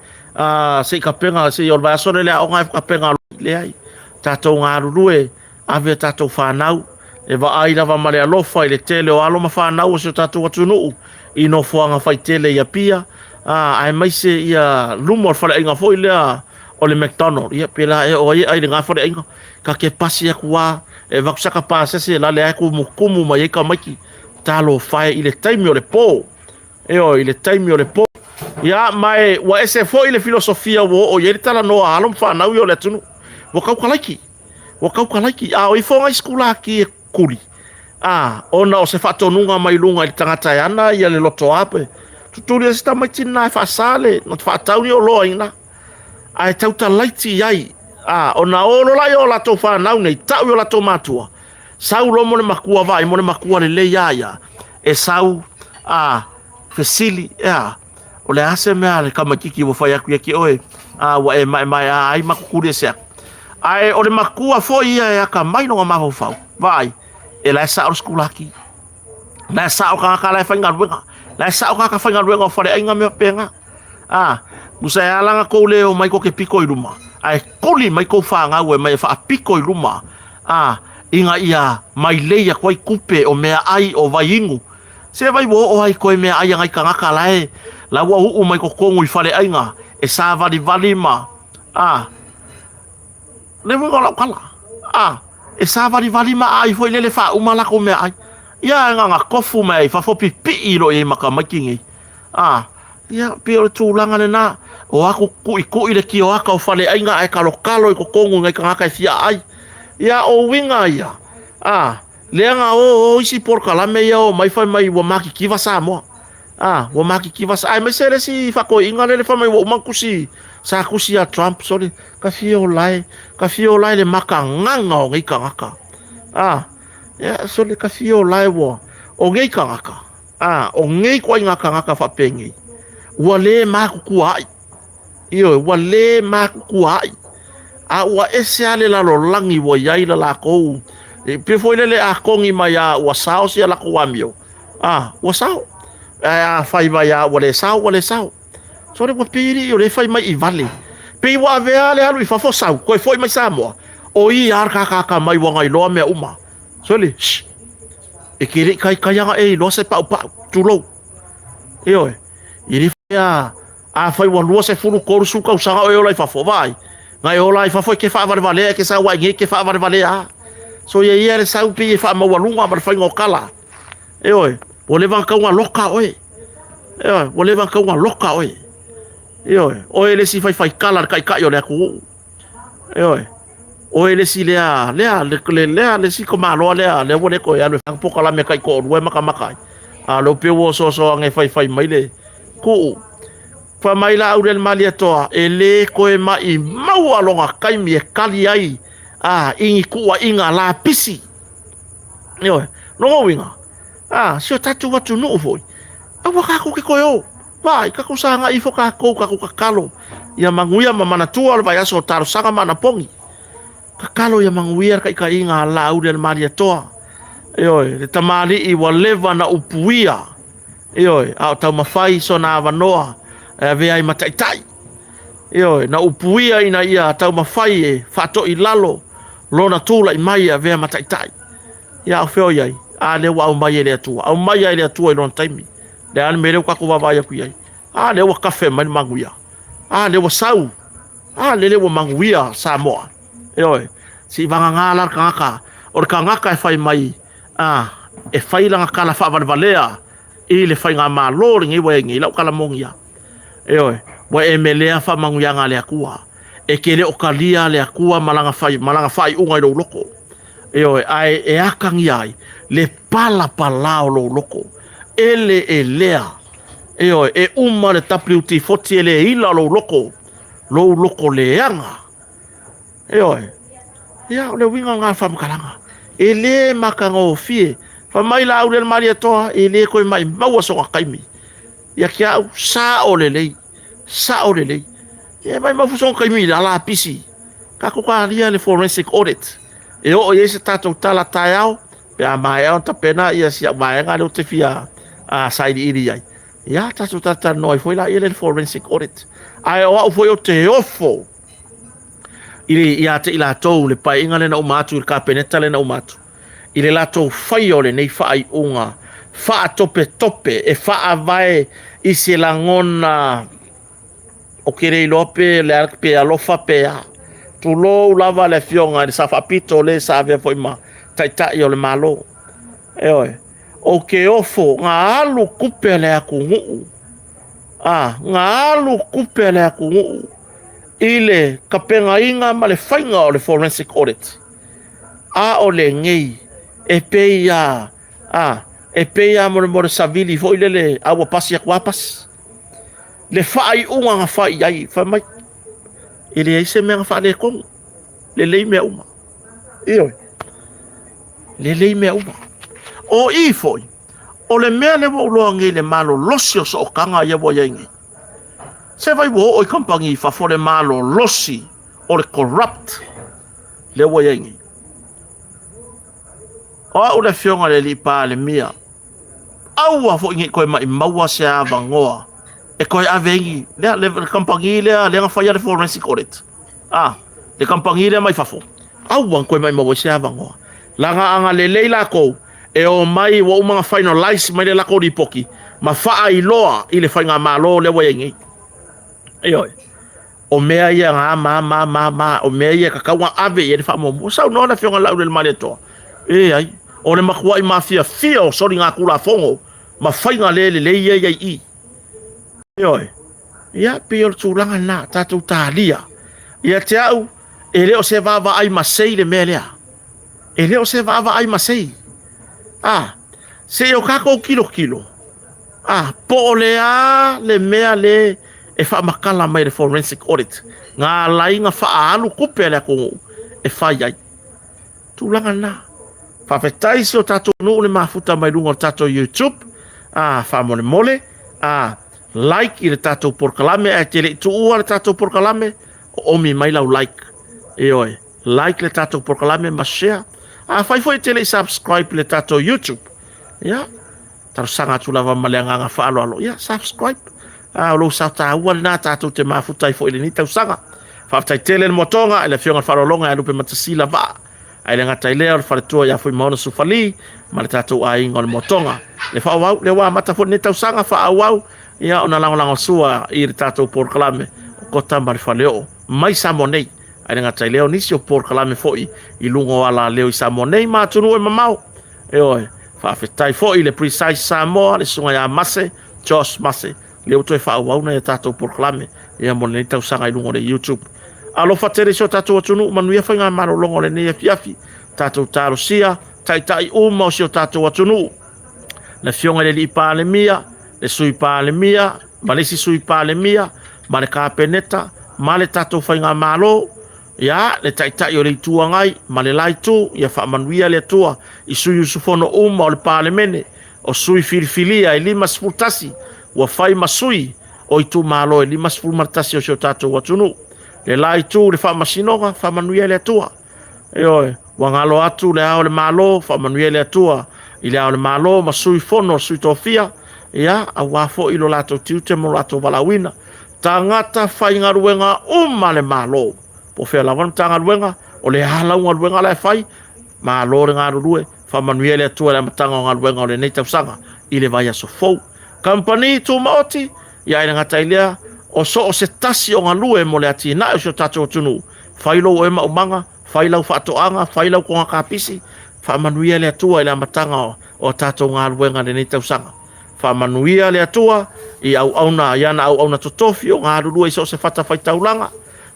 se i tapena, se i o le vaiaso lea i le aoga ae tapena loa. Leai, tatou galulue, ave a tatou fanau e vaai lava ma le alofa i le tele o alo ma fanau o si o tatou atunuu i nofoaga faitele i Apia, aemaise ia luma o le faleaiga foi lea o le McDonald. Ia, pela ea o ai e ai i lena faleaiga, ta te pasi atu lava e avatu saka pasese la lea e tumutumu mai ai tamaiti. Talofa e i le taimi o le po. Ioe, i le taimi o le po. Ia, ma e ua ese foi le filosofia ua oo i ai le talanoa a alo ma fanau ia o le atunuu. Ua taukalaiki, ua taukalaiki. A o ifo nai sikulaki e kuli, a, ona o se faatonuga mai luga i le tagata e ana ia le lotoa pe tutuli ai se tamaiti lena e faasa le faatau ni oloa i ina. Ae tautalaiti i ai, a, ona o loa lea o latou fanau nei, tau i o latou matua, sau loa mo le makua vaai mo le makua lelei a ia, e sau, a, fesili, e a, o le a se mea a le tamaititi ua fai atu ia te oe, a, ua e maemaea ai ma tutuli ese atu. Ae o le makua foi ia e atamai lona mafaufau, vaai, e la e sao le sikulaki, la e sao le tagata la e faigaluega, la e sao tagata faigaluega o faleaiga mea faapena. A, tusa e ala ona tou le omai tou te pito i luma, ae tuli mai tou fanau e mai e faapito i luma, a, ina ia mailei atu ai tupe o meaai o vaiinu. Se vai ua oo ai toe meaai a nai tagata la e, la ua uu mai totonu i faleaiga e savalivali ma, a, le uiga o lau tala, a, e savalivali ma aai foi lele faauma latou meaai. Ia, na ona tofu mai ai i fafo pipii loa i ai ma tamaiti nei. A, ia, pei o le tulaga lena, o atu tuitui le tioata o faleaiga ae kalokalo i totonu i nai tagata e fia aai. Ia, o uiga ia, a, lea na o o isi polokalame ia o mai fai mai ua matitiva Samoa. A, ua matitiva, aemaise le isi faatoeaiina lea fai mai ua uma ona tusi, sa tusi ia Trump, sole, ka fia ola e, ka fia ola e le makagaga o nei tagata. A, ia, sole, ka fia ola e ua, o nei tagata, A, o nei ituaiga tagata faapenei, ua le matutua ai. Ioe, ua le matutua ai. A ua ese lava le lalolagi ua i ai le latou, e pei foi lele a togi mai lava ua sao si a latou amio, a, ua sao. Ae a fai mai lava ua le sao, ua le sao. Sole ua pei alii o lea e fai mai i vale. Pei ua avea le alu i fafo sau, toe foi mai Samoa, o ia lava le kakaka mai ua na iloa mea uma. Sole, shh, e te le i taitai lava ona e iloa se paupau, tulou. Ioe, e le faapea afai ua 20, 30 tausaga o e ola i fafo, vaai, na e ola i fafo e te faavalevalea, e te sau lava i inei e te faavalevalea lava. Soia ia le sau pei e faamaualuga ma le faiga o tala. Ioe, ua leva ona tatau ona loka oe. Ioe, ua leva ona tatau ona loka oe. Ioe, oe le isi faifaitala le taitai o le atunuu. Ioe, oe le isi lea, lea, le, le, lea, le isi tamaloa lea, lea ua le toe alu e polokalame taitoalua e matamata ai. A o lea pei ua osoasoa ane e faifai mai le tuu. Fai mai la Aurele Malietoa, e le toe maimau lona taimi e tali ai a, i ni tuuaiga lapisi. Ioe, lona uiga, a, si o tatou atunuu foi, aua tatou te toe o. Vaai, tatou sagai ifo tatou, tatou tatalo ia manuia ma manatua o le vaiaso o talosaga ma anapogi. Tatalo ia manuia le taitaiga a Laauli a le Malietoa. Ioe, le tamalii ua leva na upuia. Ioe, a o taumafai sona avanoa e avea ai ma taitai. Ioe, na upuia ina ia taumafai e faatoilalo lona tulai mai e avea ma taitai. Ia, a o fea o i ai? A lea ua aumai e le Atua. Aumaia e le Atua i lona taimi. Le a le mea lea ua tatou vaavaai atu i ai? A lea ua kafe mai le manuia. A lea ua sau. A lele ua manuia Samoa. Ioe, se i vagana la le tagata, o le tagata e fai mai, a, e fai lana tala faavalevalea i le faigamalo lenei ua i ai nei, lau tala moni lava. Ioe, ua e melea faamanuiaga a le Atua. E te le o talia le Atua ma lana, fai, ma lana faaiuga i lou loto. Ioe, ae e atagia ai le palapala o lou loto. Eleelea. Ioe, e uma le WD-40 e le ila lou loto, lou loto leaga. Ioe, ia o le uiga o lena faamatalaga. E le matagofie. Fai mai la Aurele Malietoa, e le toe maimau sona taimi. Ia te au, sao lelei, sao lelei. E maimau foi sona taimi i le lapisi. Tatou talia le forensic audit. E oo i ai se tatou tala taeao, pe a maea ona tapena ia si au vaega lea ou te fia sailiili ai. Ia, tatou talatalanoa ai foi laia le forensic audit. Ae o au foi ou te ofo i le, ia te i latou le paeaiga lea na uma atu i le Kapeneta lea na uma atu, i le latou faia o lenei faaiuga faatopetope e faavae i se lagona ou te le iloa pe le a pe alofa pe a. Tulou lava le afioga i le Sao Faapito le sa avea foi ma taitai o le Malo. Ioe, ou te ofo na alu tupe a le atunuu, a, na alu tupe a le atunuu i le tapenaina ma le faiga o le forensic audit. A o lenei e pei a, a, e pei a mo le savili foi lele a ua pasi atu a pasi. Le faaiuga na fai i ai, fai mai, e leai se mea na faaletonu, lelei mea uma. Ioe, lelei mea uma. O i foi, o le mea lea ua ou iloa nei i le malolosi o sootaga ia ua i ai nei, se vai ua oo i kamupani i fafo le malolosi o le corrupt lea ua i ai nei. O au le afioga i le alii Palemia, aua foi ne i toe maimaua se avanoa e toe ave ai lea, le, le kamupani lea, lea na faia le forensic audit. Ah, le kamupani lea mai fafo, aua na toe maimaua ai se avanoa. Laga agalelei latou e omai ua uma ona finalize mai le latou lipoti ma faailoa i le faigamalo lea ua i ai nei. Ioe. O mea ia na ma ma ma ma, o mea ia e tatau ona ave i ai le faamuamua. Saunoa le Afioga i le Laaulialemalietoa, e ai, o le matuai mafiafia o soligatulafono ma faiga le lelei ia i ai i i. Ioe. Ia, pei o le tulaga lena, tatou talia. Ia te au, e le o se vaavaai masei le mea lea. E le o se vaavaai masei. A, se i o tatou tilotilo, a, po o le a le mea le e faamatala mai le forensic audit, na ala ai ona faaalu tupe a le atunuu e fai ai. Tulaga lena. Faafetai si o tatou nuu le mafuta mai luga o le tatou YouTube. A, faamolemole, a, like i le tatou polokalame, ae te le i tuua le tatou polokalame, oomi mai lau like. Ioe, like le tatou polokalame ma share. Afai foi e te le i subscribe i le tatou YouTube, ia, talosaga atu lava ma le agaga faaaloalo, ia, subscribe. A o lou sao taua lena tatou te mafuta ai foi i lenei tausaga. Faafetai tele le moatoga i le Afioga i le Faaaloaloga ia Lupe Matasila Vaa. Ae le gata i lea o le faletua ia Fuimaono Sufali ma le tatou aiga o le Moatoga. Le faaauau, lea ua amata foi lenei tausaga faaauau ia ona lagolagosua i le tatou polokalame o Kota ma le Faleoo mai Samoa nei. Ae le gata i lea o nisi o polokalame foi i luga o alaleo i Samoa nei ma atunuu e mamao. Ioe, faafetai foi i le Precise Samoa, le susuga ia Mase, Josh Mase, lea ua toe faaauau nai a tatou polokalame ia mo lenei tausaga i luga o le YouTube. Alofa tele i si o tatou atunuu, manuia faigamalologa o lenei afiafi. Tatou talosia taitai uma o si o tatou atunuu. Le afioga i le Alii Palemia, le Sui Palemia, ma le isi Sui Palemia, ma le Kapeneta, ma le tatou faigamalo, Ia, le Taitai o le Itu Agai ma le la Itu, ia faamanuia le Atua i sui usufono uma o le Palemene, o sui filifilia e 51 ua fai ma sui o itumalo e 51 o si o tatou atunuu. Le la Itu i le Faamasinoga, faamanuia le Atua. Ioe, ua galo atu le Ao o le Malo, faamanuia le Atua i le Ao o le Malo ma sui fono o sui tofia, ia, aua foi lo latou tiute ma lo latou valaauina. Tagata faigaluega uma a le Malo, po o fea lava le Matagaluega, o le a lau galuega la e fai, malo le galulue, faamanuia le Atua i le amataga o galuega o lenei tausaga i le vaiaso fou. Kamupani tumaoti, ia e le gata i lea, o so o se tasi o galue mo le atinae o si o tatou atunuu, fai lou oe maumaga, fai lau faatoaga, fai lau toga kapisi, faamanuia le Atua i le amataga o a tatou galuega i lenei tausaga. Faamanuia le Atua i auauna, i ana auauna totofi o galulue i so o se fatafaitaulaga.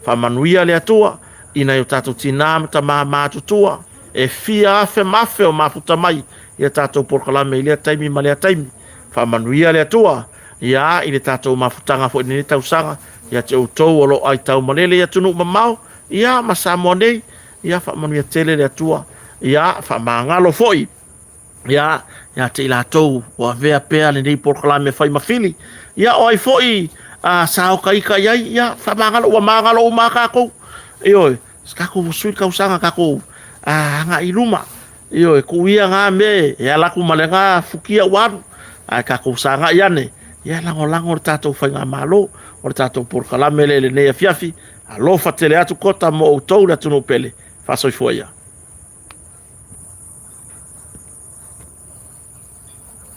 Faamanuia le Atua i nai o tatou tinā ma tamā matutua e fia afe ma afe o mafuta mai i a tatou polokalame i lea taimi ma lea taimi. Faamanuia le Atua ia i le tatou mafutaga foi i lenei tausaga ia te outou o lo o aitaumalele i atunuu mamao ia ma Samoa nei. Ia faamanuia tele le Atua ia faamagalo foi ia ia te i latou ua avea pea lenei polokalame fai ma fili. Ia o ai foi a saokaika i ai, ia faamagalo, ua magalo uma lava tatou. Ioe, tatou sui le tausaga, tatou agai i luma. Ioe, tuu ia na mea e ala atu ma lena futia ua alu, ae tatou sagai ane, ia lagolago le tatou faigamalo, o le tatou polokalame lea i lenei afiafi. Alofa tele atu Kota mo outou le atunuu pele. Faasoifua ia.